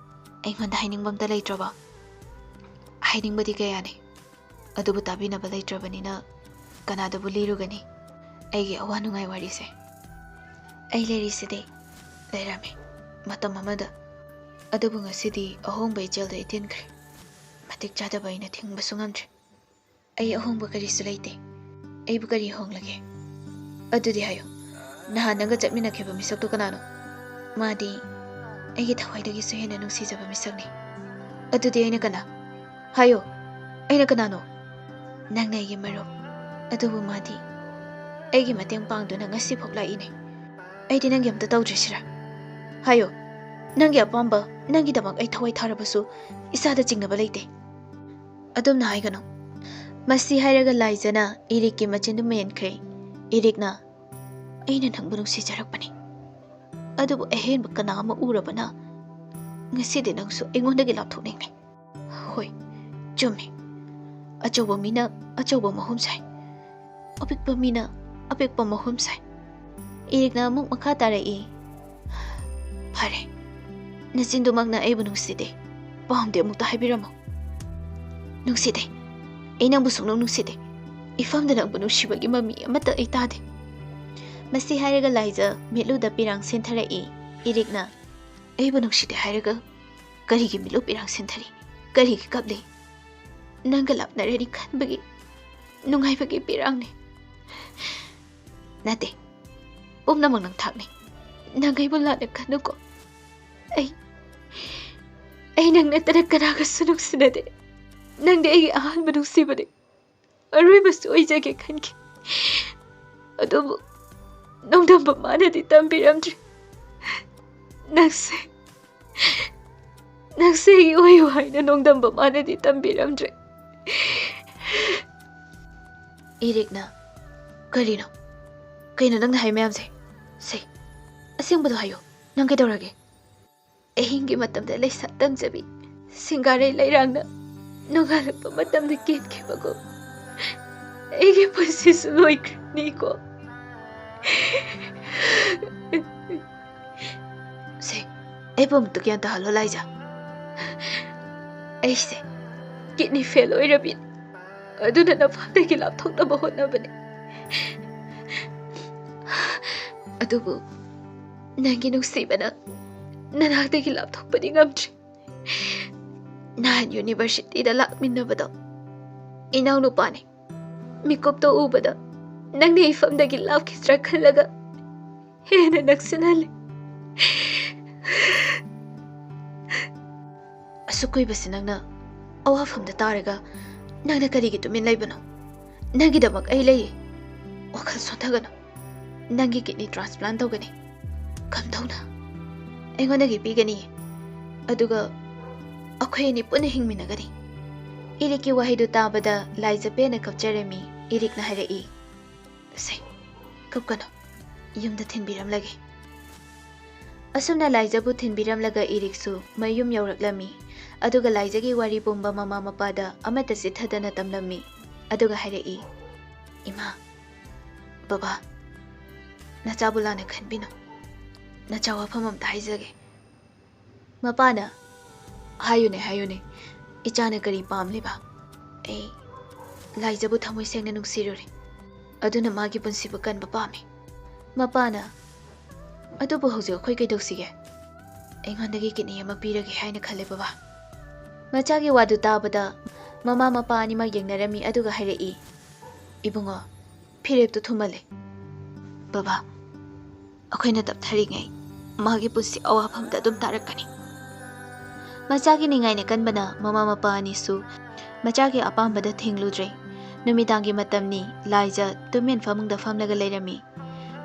ꯑꯩꯉꯣꯟꯗ ꯍꯥꯏꯅꯤꯡꯕ ꯑꯝꯇ ꯂꯩꯇ꯭ꯔꯕꯣ?" "ꯍꯥꯏꯅꯤꯡꯕꯗꯤ ꯀꯌꯥꯅꯤ, ꯑꯗꯨꯕꯨ ꯇꯥꯕꯤꯅꯕ ꯂꯩꯇ꯭ꯔꯕꯅꯤꯅ ꯀꯅꯥꯗꯕꯨ ꯂꯤꯔꯨꯒꯅꯤ ꯑꯩꯒꯤ ꯑꯋꯥ ꯅꯨꯡꯉꯥꯏ ꯋꯥꯔꯤꯁꯦ?" "ꯑꯩ ꯂꯩꯔꯤꯁꯤꯗꯤ, ꯂꯩꯔꯝꯃꯤ ꯃꯇꯝ ꯑꯃꯗ꯫ ꯑꯗꯨꯕꯨ ꯉꯁꯤꯗꯤ ꯑꯍꯣꯡꯕ ꯏꯆꯦꯜꯗ ꯏꯇꯤꯟꯈ꯭ꯔꯦ꯫ ꯃꯇꯤꯛ ꯆꯥꯗꯕ ꯑꯩꯅ ꯊꯤꯡꯕꯁꯨ ꯉꯝꯗ꯭ꯔꯦ꯫ ꯑꯩ ꯑꯍꯣꯡꯕ ꯀꯔꯤꯁꯨ ꯂꯩꯇꯦ꯫ ꯑꯩꯕꯨ ꯀꯔꯤ ꯍꯣꯡꯂꯒꯦ? ꯑꯗꯨꯗꯤ ꯍꯥꯏꯌꯨ, ꯅꯍꯥꯟ ꯅꯪꯒ ꯆꯠꯃꯤꯟꯅꯈꯤꯕ ꯃꯤꯁꯛꯇꯨ ꯀꯅꯥꯅꯣ? ꯃꯥꯗꯤ ꯑꯩꯒꯤ ꯊꯋꯥꯏꯗꯒꯤꯁꯨ ꯍꯦꯟꯅ ꯅꯨꯡꯁꯤꯖꯕ ꯃꯤꯁꯛꯅꯤ꯫ ꯑꯗꯨꯗꯤ ꯑꯩꯅ ꯀꯅꯥ? ꯍꯥꯏꯌꯣ, ꯑꯩꯅ ꯀꯅꯥꯅꯣ? ꯅꯪꯅ ꯑꯩꯒꯤ ꯃꯔꯨꯞ꯫ ꯑꯗꯨꯕꯨ ꯃꯥꯗꯤ ꯑꯩꯒꯤ ꯃꯇꯦꯡ ꯄꯥꯡꯗꯨꯅ ꯉꯁꯤꯐꯥꯎ ꯂꯥꯛꯏꯅꯦ꯫ ꯑꯩꯗꯤ ꯅꯪꯒꯤ ꯑꯝꯇ ꯇꯧꯗ꯭ꯔꯤꯁꯤꯔꯥ? ꯍꯥꯏꯌꯣ, ꯅꯪꯒꯤ ꯑꯄꯥꯝꯕ, ꯅꯪꯒꯤꯗꯃꯛ ꯑꯩ ꯊꯋꯥꯏ ꯊꯥꯔꯕꯁꯨ ꯏꯁꯥꯗ ꯆꯤꯡꯅꯕ ꯂꯩꯇꯦ꯫ ꯑꯗꯨꯝꯅ ꯍꯥꯏꯒꯅꯨ꯫ ꯃꯁꯤ ꯍꯥꯏꯔꯒ ꯂꯥꯏꯖꯅ ꯏꯔꯤꯛꯀꯤ ꯃꯆꯤꯟꯗꯨ ꯃꯦꯟꯈ꯭ꯔꯦ꯫ ꯏꯔꯤꯛꯅ, "ꯑꯩꯅ ꯅꯪꯕꯨ ꯅꯨꯡꯁꯤꯖꯔꯛꯄꯅꯤ, ꯑꯗꯨꯕꯨ ꯑꯍꯦꯟꯕ ꯀꯅꯥ ꯑꯃ ꯎꯔꯕꯅ ꯉꯁꯤꯗꯤ ꯅꯪꯁꯨ ꯑꯩꯉꯣꯟꯗꯒꯤ ꯂꯥꯞꯊꯣꯛꯅꯤꯡꯂꯦ꯫ ꯍꯣꯏ, ꯆꯨꯝꯃꯤ꯫ ꯑꯆꯧꯕ ꯃꯤꯅ ꯑꯆꯧꯕ ꯃꯍꯨꯝ ꯁꯥꯏ, ꯑꯄꯤꯛꯄ ꯃꯤꯅ ꯑꯄꯤꯛꯄ ꯃꯍꯨꯝ ꯁꯥꯏ꯫" ꯏꯔꯤꯛꯅ ꯑꯃꯨꯛ ꯃꯈꯥ ꯇꯥꯔꯛꯏ, "ꯐꯔꯦ, ꯅꯆꯤꯟꯗꯨꯃꯛꯅ ꯑꯩꯕꯨ ꯅꯨꯡꯁꯤꯗꯦ, ꯄꯥꯝꯗꯦ ꯑꯃꯨꯛꯇ ꯍꯥꯏꯕꯤꯔꯝꯃꯨ꯫" "ꯅꯨꯡꯁꯤꯗꯦ, ꯑꯩ ꯅꯪꯕꯨ ꯁꯨꯡꯅꯨꯡ ꯅꯨꯡꯁꯤꯗꯦ꯫ ꯏꯐꯝꯗ ꯅꯪꯕꯨ ꯅꯨꯡꯁꯤꯕꯒꯤ ꯃꯃꯤ ꯑꯃꯠꯇ ꯑꯩ ꯇꯥꯗꯦ꯫" ꯃꯁꯤ ꯍꯥꯏꯔꯒ ꯂꯥꯏꯖ ꯃꯤꯠꯂꯨꯗ ꯄꯤꯔꯥꯡ ꯁꯦꯟꯊꯔꯛꯏ꯫ ꯏꯔꯤꯛꯅ, "ꯑꯩꯕꯨ ꯅꯨꯡꯁꯤꯗꯦ ꯍꯥꯏꯔꯒ ꯀꯔꯤꯒꯤ ꯃꯤꯠꯂꯨ ꯄꯤꯔꯥꯡ ꯁꯦꯟꯊꯔꯤ? ꯀꯔꯤꯒꯤ ꯀꯞꯂꯤ? ꯅꯪꯒ ꯂꯥꯞꯅꯔꯅꯤ ꯈꯟꯕꯒꯤ ꯅꯨꯡꯉꯥꯏꯕꯒꯤ ꯄꯤꯔꯥꯡꯅꯤ꯫" "ꯅꯠꯇꯦ, ꯄꯨꯝꯅꯃꯛ ꯅꯪ ꯊꯥꯛꯅꯤ꯫ ꯅꯪ ꯑꯩꯕꯨ ꯂꯥꯟꯅ ꯈꯟꯅꯨꯀꯣ꯫ ꯑꯩ, ꯑꯩ ꯅꯪ ꯅꯠꯇꯅ ꯀꯅꯥꯒꯁꯨ ꯅꯨꯡꯁꯤꯅꯗꯦ꯫ ꯅꯪꯗꯤ ꯑꯩꯒꯤ ꯑꯍꯥꯟꯕ ꯅꯨꯡꯁꯤꯕꯅꯤ꯫ ꯑꯔꯣꯏꯕꯁꯨ ꯑꯣꯏꯖꯒꯦ ꯈꯟꯈꯤ꯫ ꯑꯗꯨꯕꯨ ꯅꯣꯡꯗꯝꯕ ꯃꯥꯅꯗꯤ ꯇꯝꯕꯤꯔꯝꯗ꯭ꯔꯦ꯫ ꯅꯪꯁꯦ, ꯅꯪꯁꯦ ꯑꯩꯒꯤ ꯑꯣꯏꯌꯨ ꯍꯥꯏꯅ ꯅꯣꯡꯗꯝꯕ ꯃꯥꯅꯗꯤ ꯇꯝꯕꯤꯔꯝꯗ꯭ꯔꯦ꯫" ꯏꯔꯤꯛꯅ, "ꯀꯔꯤꯅꯣ? ꯀꯩꯅꯣ ꯅꯪꯅ ꯍꯥꯏ ꯃꯌꯥꯝꯁꯦ? ꯁꯦ, ꯑꯁꯦꯡꯕꯗꯣ ꯍꯥꯏꯌꯨ꯫ ꯅꯪ ꯀꯩꯗꯧꯔꯒꯦ?" "ꯑꯍꯤꯡꯒꯤ ꯃꯇꯝꯗ ꯂꯩꯁꯥ ꯇꯝꯖꯕꯤ ꯁꯤꯡꯒꯥꯔꯩ ꯂꯩꯔꯥꯡꯅ ꯅꯣꯡꯉꯥꯜꯂꯛꯄ ꯃꯇꯝꯗ ꯀꯦꯟꯈꯤꯕꯒꯨꯝ ꯑꯩꯒꯤ ꯄꯨꯟꯁꯤꯁꯨ ꯂꯣꯏꯈ꯭ꯔꯅꯤꯀꯣ꯫" "ꯁꯦ, ꯑꯩꯕꯨ ꯑꯃꯨꯛꯇ ꯒ꯭ꯌꯥꯟ ꯇꯥꯍꯜꯂꯣ ꯂꯥꯏꯖ꯫ ꯑꯩꯁꯦ ꯀꯤꯗꯅꯤ ꯐꯦꯜ ꯑꯣꯏꯔꯕꯤ, ꯑꯗꯨꯅ ꯅꯐꯝꯗꯒꯤ ꯂꯥꯞꯊꯣꯛꯅꯕ ꯍꯣꯠꯅꯕꯅꯤ꯫ ꯑꯗꯨꯕꯨ ꯅꯪꯒꯤ ꯅꯨꯡꯁꯤꯕꯅ ꯅꯅꯥꯛꯇꯒꯤ ꯂꯥꯞꯊꯣꯛꯄꯗꯤ ꯉꯝꯗ꯭ꯔꯤ꯫ ꯅꯍꯥꯟ ꯌꯨꯅꯤꯚꯔꯁꯤꯇꯤꯗ ꯂꯥꯛꯃꯤꯟꯅꯕꯗꯣ ꯏꯅꯥꯎꯅꯨꯄꯥꯅꯤ꯫ ꯃꯤꯀꯨꯞꯇꯣ ꯎꯕꯗ ꯅꯪꯅ ꯏꯐꯝꯗꯒꯤ ꯂꯥꯞꯈꯤꯗ꯭ꯔꯥ ꯈꯜꯂꯒ ꯍꯦꯟꯅ ꯅꯛꯁꯤꯟꯍꯜꯂꯦ꯫ ꯑꯁꯨꯛ ꯀꯨꯏꯕꯁꯤ ꯅꯪꯅ ꯑꯋꯥꯐꯝꯗ ꯇꯥꯔꯒ ꯅꯪꯅ ꯀꯔꯤꯒꯤ ꯇꯨꯃꯤꯟ ꯂꯩꯕꯅꯣ? ꯅꯪꯒꯤꯗꯃꯛ ꯑꯩ ꯂꯩꯌꯦ꯫ ꯋꯥꯈꯜ ꯁꯣꯟꯊꯒꯅꯨ꯫ ꯅꯪꯒꯤ ꯀꯤꯗꯅꯤ ꯇ꯭ꯔꯥꯟꯁꯄ꯭ꯂꯥꯟ ꯇꯧꯒꯅꯤ꯫ ꯀꯝꯗꯧꯅ? ꯑꯩꯉꯣꯟꯗꯒꯤ ꯄꯤꯒꯅꯤ꯫ ꯑꯗꯨꯒ ꯑꯩꯈꯣꯏ ꯑꯅꯤ ꯄꯨꯟꯅ ꯍꯤꯡꯃꯤꯟꯅꯒꯅꯤ꯫ ꯏꯔꯤꯛꯀꯤ ꯋꯥꯍꯩꯗꯨ ꯇꯥꯕꯗ ꯂꯥꯏꯖ ꯄꯦꯟꯅ ꯀꯞꯆꯔꯝꯃꯤ꯫ ꯏꯔꯤꯛꯅ ꯍꯥꯏꯔꯛꯏ, "ꯁꯦ, ꯀꯞꯀꯅꯨ꯫ ꯌꯨꯝꯗ ꯊꯤꯟꯕꯤꯔꯝꯂꯒꯦ꯫" ꯑꯁꯨꯝꯅ ꯂꯥꯏꯖꯕꯨ ꯊꯤꯟꯕꯤꯔꯝꯂꯒ ꯏꯔꯤꯛꯁꯨ ꯃꯌꯨꯝ ꯌꯧꯔꯛꯂꯝꯃꯤ꯫ ꯑꯗꯨꯒ ꯂꯥꯏꯖꯒꯤ ꯋꯥꯔꯤ ꯄꯨꯝꯕ ꯃꯃꯥ ꯃꯄꯥꯗ ꯑꯃꯠꯇ ꯆꯤꯠꯊꯗꯅ ꯇꯝꯂꯝꯃꯤ꯫ ꯑꯗꯨꯒ ꯍꯥꯏꯔꯛꯏ, "ꯏꯃꯥ, ꯕꯕꯥ, ꯅꯆꯥꯕꯨ ꯂꯥꯟꯅ ꯈꯟꯕꯤꯅꯨ꯫ ꯅꯆꯥ ꯋꯥꯐꯝ ꯑꯝꯇ ꯍꯥꯏꯖꯒꯦ꯫" ꯃꯄꯥꯅ, "ꯍꯥꯏꯌꯨꯅꯦ, ꯍꯥꯏꯌꯨꯅꯦ, ꯏꯆꯥꯅ ꯀꯔꯤ ꯄꯥꯝꯂꯤꯕ? ꯑꯩ ꯂꯥꯏꯖꯕꯨ ꯊꯃꯣꯏ ꯁꯦꯡꯅ ꯅꯨꯡꯁꯤꯔꯨꯔꯦ꯫ ꯑꯗꯨꯅ ꯃꯥꯒꯤ ꯄꯨꯟꯁꯤꯕꯨ ꯀꯟꯕ ꯄꯥꯝꯃꯤ꯫" ꯃꯄꯥꯅ, "ꯑꯗꯨꯕꯨ ꯍꯧꯖꯤꯛ ꯑꯩꯈꯣꯏ ꯀꯩꯗꯧꯁꯤꯒꯦ? ꯑꯩꯉꯣꯟꯗꯒꯤ ꯀꯤꯗꯅꯤ ꯑꯃ ꯄꯤꯔꯒꯦ ꯍꯥꯏꯅ ꯈꯜꯂꯦ, ꯕꯕꯥ꯫" ꯃꯆꯥꯒꯤ ꯋꯥꯗꯨ ꯇꯥꯕꯗ ꯃꯃꯥ ꯃꯄꯥ ꯑꯅꯤꯃꯛ ꯌꯦꯡꯅꯔꯝꯃꯤ, ꯑꯗꯨꯒ ꯍꯥꯏꯔꯛꯏ, "ꯏꯕꯨꯡꯉꯣ, ꯐꯤꯔꯦꯞꯇꯨ ꯊꯨꯃꯜꯂꯦ꯫ ꯕꯕꯥ, ꯑꯩꯈꯣꯏꯅ ꯇꯞꯊꯔꯤꯉꯩ ꯃꯥꯒꯤ ꯄꯨꯟꯁꯤ ꯑꯋꯥꯐꯝꯗ ꯑꯗꯨꯝ ꯇꯥꯔꯛꯀꯅꯤ꯫" ꯃꯆꯥꯒꯤ ꯅꯤꯡꯉꯥꯏꯅ ꯀꯟꯕꯅ ꯃꯃꯥ ꯃꯄꯥ ꯑꯅꯤꯁꯨ ꯃꯆꯥꯒꯤ ꯑꯄꯥꯝꯕꯗ ꯊꯤꯡꯂꯨꯗ꯭ꯔꯦ꯫ ꯅꯨꯃꯤꯗꯥꯡꯒꯤ ꯃꯇꯝꯅꯤ꯫ ꯂꯥꯏꯖ ꯇꯨꯃꯤꯟ ꯐꯃꯨꯡꯗ ꯐꯝꯂꯒ ꯂꯩꯔꯝꯃꯤ꯫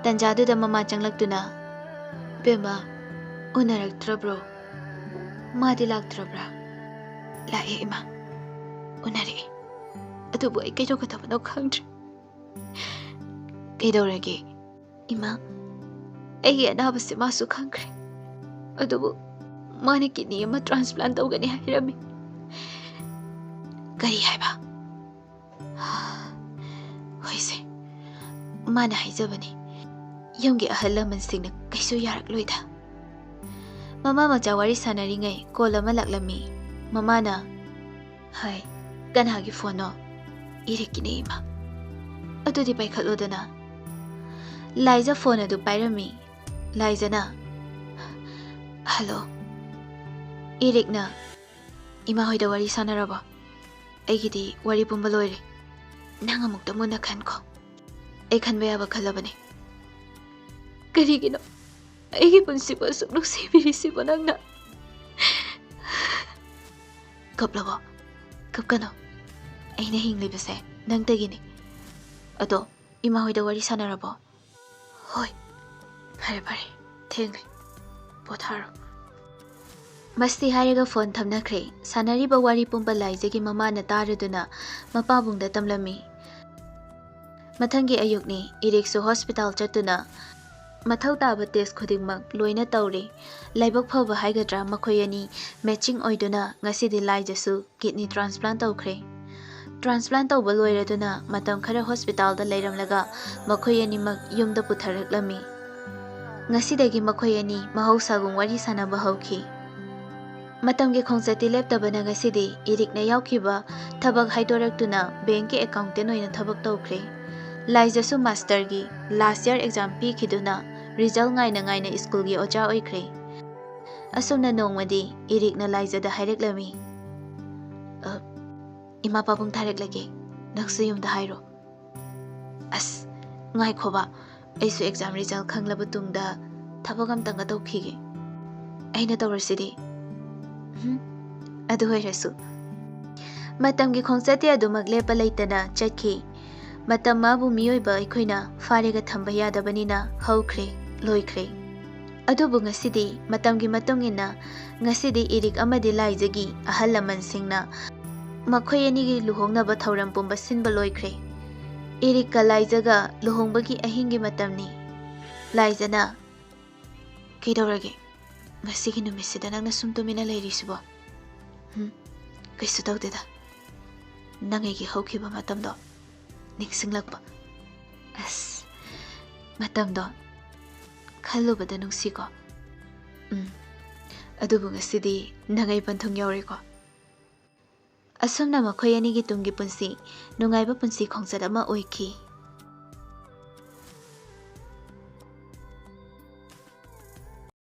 ꯇꯟꯖꯥꯗꯨꯗ ꯃꯃꯥ ꯆꯪꯂꯛꯇꯨꯅ, "ꯕꯦꯝꯃ, ꯎꯅꯔꯛꯇ꯭ꯔꯕ꯭ꯔꯣ? ꯃꯥꯗꯤ ꯂꯥꯛꯇ꯭ꯔꯕ꯭ꯔꯥ?" "ꯂꯥꯛꯑꯦ, ꯏꯃꯥ꯫ ꯎꯅꯔꯛꯑꯦ꯫ ꯑꯗꯨꯕꯨ ꯑꯩ ꯀꯩꯗꯧꯒꯗꯕꯅꯣ ꯈꯪꯗ꯭ꯔꯦ꯫" "ꯀꯩꯗꯧꯔꯒꯦ?" "ꯏꯃꯥ, ꯑꯩꯒꯤ ꯑꯅꯥꯕꯁꯤ ꯃꯥꯁꯨ ꯈꯪꯈ꯭ꯔꯦ꯫ ꯑꯗꯨꯕꯨ ꯃꯥꯅ ꯀꯤꯗꯅꯤ ꯑꯃ ꯇ꯭ꯔꯥꯟꯁꯄ꯭ꯂꯥꯟ ꯇꯧꯒꯅꯤ ꯍꯥꯏꯔꯝꯃꯤ꯫" "ꯀꯔꯤ ꯍꯥꯏꯕ?" "ꯍꯣꯏꯁꯦ, ꯃꯥꯅ ꯍꯥꯏꯖꯕꯅꯤ꯫ ꯌꯨꯝꯒꯤ ꯑꯍꯜ ꯂꯃꯟꯁꯤꯡꯅ ꯀꯩꯁꯨ ꯌꯥꯔꯛꯂꯣꯏꯗ꯫" ꯃꯃꯥ ꯃꯆꯥ ꯋꯥꯔꯤ ꯁꯥꯟꯅꯔꯤꯉꯩ ꯀꯣꯜ ꯑꯃ ꯂꯥꯛꯂꯝꯃꯤ꯫ ꯃꯃꯥꯅ, "ꯍꯥꯏ, ꯀꯅꯥꯒꯤ ꯐꯣꯟꯅꯣ?" "ꯏꯔꯤꯛꯀꯤꯅꯦ, ꯏꯃꯥ꯫" "ꯑꯗꯨꯗꯤ ꯄꯥꯏꯈꯠꯂꯣꯗꯅ꯫" ꯂꯥꯏꯖ ꯐꯣꯟ ꯑꯗꯨ ꯄꯥꯏꯔꯝꯃꯤ꯫ ꯂꯥꯏꯖꯅ, "ꯍꯜꯂꯣ, ꯏꯔꯤꯛꯅ ꯏꯃꯥ ꯍꯣꯏꯗ ꯋꯥꯔꯤ ꯁꯥꯟꯅꯔꯕꯣ? ꯑꯩꯒꯤꯗꯤ ꯋꯥꯔꯤ ꯄꯨꯝꯕ ꯂꯣꯏꯔꯦ꯫ ꯅꯪ ꯑꯃꯨꯛꯇ ꯃꯨꯟꯅ ꯈꯟꯈꯣ꯫ ꯑꯩ ꯈꯟꯕ ꯌꯥꯕ ꯈꯜꯂꯕꯅꯦ꯫" "ꯀꯔꯤꯒꯤꯅꯣ ꯑꯩꯒꯤ ꯄꯨꯟꯁꯤꯕꯨ ꯑꯁꯨꯛ ꯅꯨꯡꯁꯤꯕꯤꯔꯤꯁꯤꯕꯣ ꯅꯪꯅ?" "ꯀꯞꯂꯕꯣ? ꯀꯞꯀꯅꯣ꯫ ꯑꯩꯅ ꯍꯤꯡꯂꯤꯕꯁꯦ ꯅꯪꯇꯒꯤꯅꯤ꯫ ꯑꯗꯣ ꯏꯃꯥ ꯍꯣꯏꯗ ꯋꯥꯔꯤ ꯁꯥꯟꯅꯔꯕꯣ?" "ꯍꯣꯏ, ꯐꯔꯦ ꯐꯔꯦ, ꯊꯦꯡꯂꯦ, ꯄꯣꯊꯥꯔꯣ꯫" ꯃꯁꯤ ꯍꯥꯏꯔꯒ ꯐꯣꯟ ꯊꯝꯅꯈ꯭ꯔꯦ꯫ ꯁꯥꯟꯅꯔꯤꯕ ꯋꯥꯔꯤ ꯄꯨꯝꯕ ꯂꯥꯏꯖꯒꯤ ꯃꯃꯥꯅ ꯇꯥꯔꯗꯨꯅ ꯃꯄꯥꯕꯨꯡꯗ ꯇꯝꯂꯝꯃꯤ꯫ ꯃꯊꯪꯒꯤ ꯑꯌꯨꯛꯅꯤ꯫ ꯏꯔꯤꯛꯁꯨ ꯍꯣꯁꯄꯤꯇꯥꯜ ꯆꯠꯇꯨꯅ ꯃꯊꯧ ꯇꯥꯕ ꯇꯦꯁ ꯈꯨꯗꯤꯡꯃꯛ ꯂꯣꯏꯅ ꯇꯧꯔꯦ꯫ ꯂꯥꯏꯕꯛ ꯐꯕ ꯍꯥꯏꯒꯗ꯭ꯔꯥ, ꯃꯈꯣꯏ ꯑꯅꯤ ꯃꯦꯆꯤꯡ ꯑꯣꯏꯗꯨꯅ ꯉꯁꯤꯗꯤ ꯂꯥꯏꯖꯁꯨ ꯀꯤꯗꯅꯤ ꯇ꯭ꯔꯥꯟꯁꯄ꯭ꯂꯥꯟ ꯇꯧꯈ꯭ꯔꯦ꯫ ꯇ꯭ꯔꯥꯟꯁꯄ꯭ꯂꯥꯟ ꯇꯧꯕ ꯂꯣꯏꯔꯗꯨꯅ ꯃꯇꯝ ꯈꯔ ꯍꯣꯁꯄꯤꯇꯥꯜꯗ ꯂꯩꯔꯝꯂꯒ ꯃꯈꯣꯏ ꯑꯅꯤꯃꯛ ꯌꯨꯝꯗ ꯄꯨꯊꯔꯛꯂꯝꯃꯤ꯫ ꯉꯁꯤꯗꯒꯤ ꯃꯈꯣꯏ ꯑꯅꯤ ꯃꯍꯧꯁꯥꯒꯨꯝ ꯋꯥꯔꯤ ꯁꯥꯟꯅꯕ ꯍꯧꯈꯤ꯫ ꯃꯇꯝꯒꯤ ꯈꯣꯡꯆꯠꯇꯤ ꯂꯦꯞꯇꯕꯅ ꯉꯁꯤꯗꯤ ꯏꯔꯤꯛꯅ ꯌꯥꯎꯈꯤꯕ ꯊꯕꯛ ꯍꯥꯏꯗꯣꯔꯛꯇꯨꯅ ꯕꯦꯡꯀꯤ ꯑꯦꯀꯥꯎꯟꯇꯦꯟ ꯑꯣꯏꯅ ꯊꯕꯛ ꯇꯧꯈ꯭ꯔꯦ꯫ ꯂꯥꯏꯖꯁꯨ ꯃꯥꯁꯇꯔꯒꯤ ꯂꯥꯁ ꯌꯔ ꯑꯦꯛꯖꯥꯝ ꯄꯤꯈꯤꯗꯨꯅ ꯔꯤꯖꯜ ꯉꯥꯏꯅ ꯉꯥꯏꯅ ꯁ꯭ꯀꯨꯜꯒꯤ ꯑꯣꯖꯥ ꯑꯣꯏꯈ꯭ꯔꯦ꯫ ꯑꯁꯨꯝꯅ ꯅꯣꯡꯃꯗꯤ ꯏꯔꯤꯛꯅ ꯂꯥꯏꯖꯗ ꯍꯥꯏꯔꯛꯂꯝꯃꯤ, "ꯑ, ꯏꯃꯥ ꯄꯥꯕꯨꯡ ꯊꯥꯔꯛꯂꯒꯦ, ꯅꯪꯁꯨ ꯌꯨꯝꯗ ꯍꯥꯏꯔꯣ꯫" "ꯑꯁ, ꯉꯥꯏꯈꯣꯕ, ꯑꯩꯁꯨ ꯑꯦꯛꯖꯥꯝ ꯔꯤꯖꯜ ꯈꯪꯂꯕ ꯇꯨꯡꯗ ꯊꯕꯛ ꯑꯝꯇꯪꯒ ꯇꯧꯈꯤꯒꯦ꯫" "ꯑꯩꯅ ꯇꯧꯔꯁꯤꯗꯤ꯫" "ꯎꯝ, ꯑꯗꯨ ꯑꯣꯏꯔꯁꯨ꯫" ꯃꯇꯝꯒꯤ ꯈꯣꯡꯆꯠꯇꯤ ꯑꯗꯨꯃꯛ ꯂꯦꯞꯄ ꯂꯩꯇꯅ ꯆꯠꯈꯤ꯫ ꯃꯇꯝ ꯃꯥꯕꯨ ꯃꯤꯑꯣꯏꯕ ꯑꯩꯈꯣꯏꯅ ꯐꯥꯔꯦꯒ ꯊꯝꯕ ꯌꯥꯗꯕꯅꯤꯅ ꯍꯧꯈ꯭ꯔꯦ, ꯂꯣꯏꯈ꯭ꯔꯦ꯫ ꯑꯗꯨꯕꯨ ꯉꯁꯤꯗꯤ ꯃꯇꯝꯒꯤ ꯃꯇꯨꯡ ꯏꯟꯅ ꯉꯁꯤꯗꯤ ꯏꯔꯤꯛ ꯑꯃꯗꯤ ꯂꯥꯏꯖꯒꯤ ꯑꯍꯜ ꯂꯃꯟꯁꯤꯡꯅ ꯃꯈꯣꯏ ꯑꯅꯤꯒꯤ ꯂꯨꯍꯣꯡꯅꯕ ꯊꯧꯔꯝ ꯄꯨꯝꯕ ꯁꯤꯟꯕ ꯂꯣꯏꯈ꯭ꯔꯦ꯫ ꯏꯔꯤꯛꯀ ꯂꯥꯏꯖꯒ ꯂꯨꯍꯣꯡꯕꯒꯤ ꯑꯍꯤꯡꯒꯤ ꯃꯇꯝꯅꯤ꯫ ꯂꯥꯏꯖꯅ, "ꯀꯩꯗꯧꯔꯒꯦ? ꯉꯁꯤꯒꯤ ꯅꯨꯃꯤꯠꯁꯤꯗ ꯅꯪꯅ ꯁꯨꯝ ꯇꯨꯃꯤꯟꯅ ꯂꯩꯔꯤꯁꯤꯕꯣ?" "ꯍꯨꯝ, ꯀꯩꯁꯨ ꯇꯧꯗꯦꯗ꯫ ꯅꯪ ꯑꯩꯒꯤ ꯍꯧꯈꯤꯕ ꯃꯇꯝꯗꯣ ꯅꯤꯡꯁꯤꯡꯂꯛꯄ꯫" "ꯑꯁ, ꯃꯇꯝꯗꯣ ꯈꯜꯂꯨꯕꯗ ꯅꯨꯡꯁꯤꯀꯣ꯫" "ꯎꯝ, ꯑꯗꯨꯕꯨ ꯉꯁꯤꯗꯤ ꯅꯪ ꯑꯩ ꯄꯟꯊꯨꯡ ꯌꯧꯔꯦꯀꯣ꯫" ꯑꯁꯨꯝꯅ ꯃꯈꯣꯏ ꯑꯅꯤꯒꯤ ꯇꯨꯡꯒꯤ ꯄꯨꯟꯁꯤ ꯅꯨꯡꯉꯥꯏꯕ ꯄꯨꯟꯁꯤ ꯈꯣꯡꯆꯠ ꯑꯃ ꯑꯣꯏꯈꯤ꯫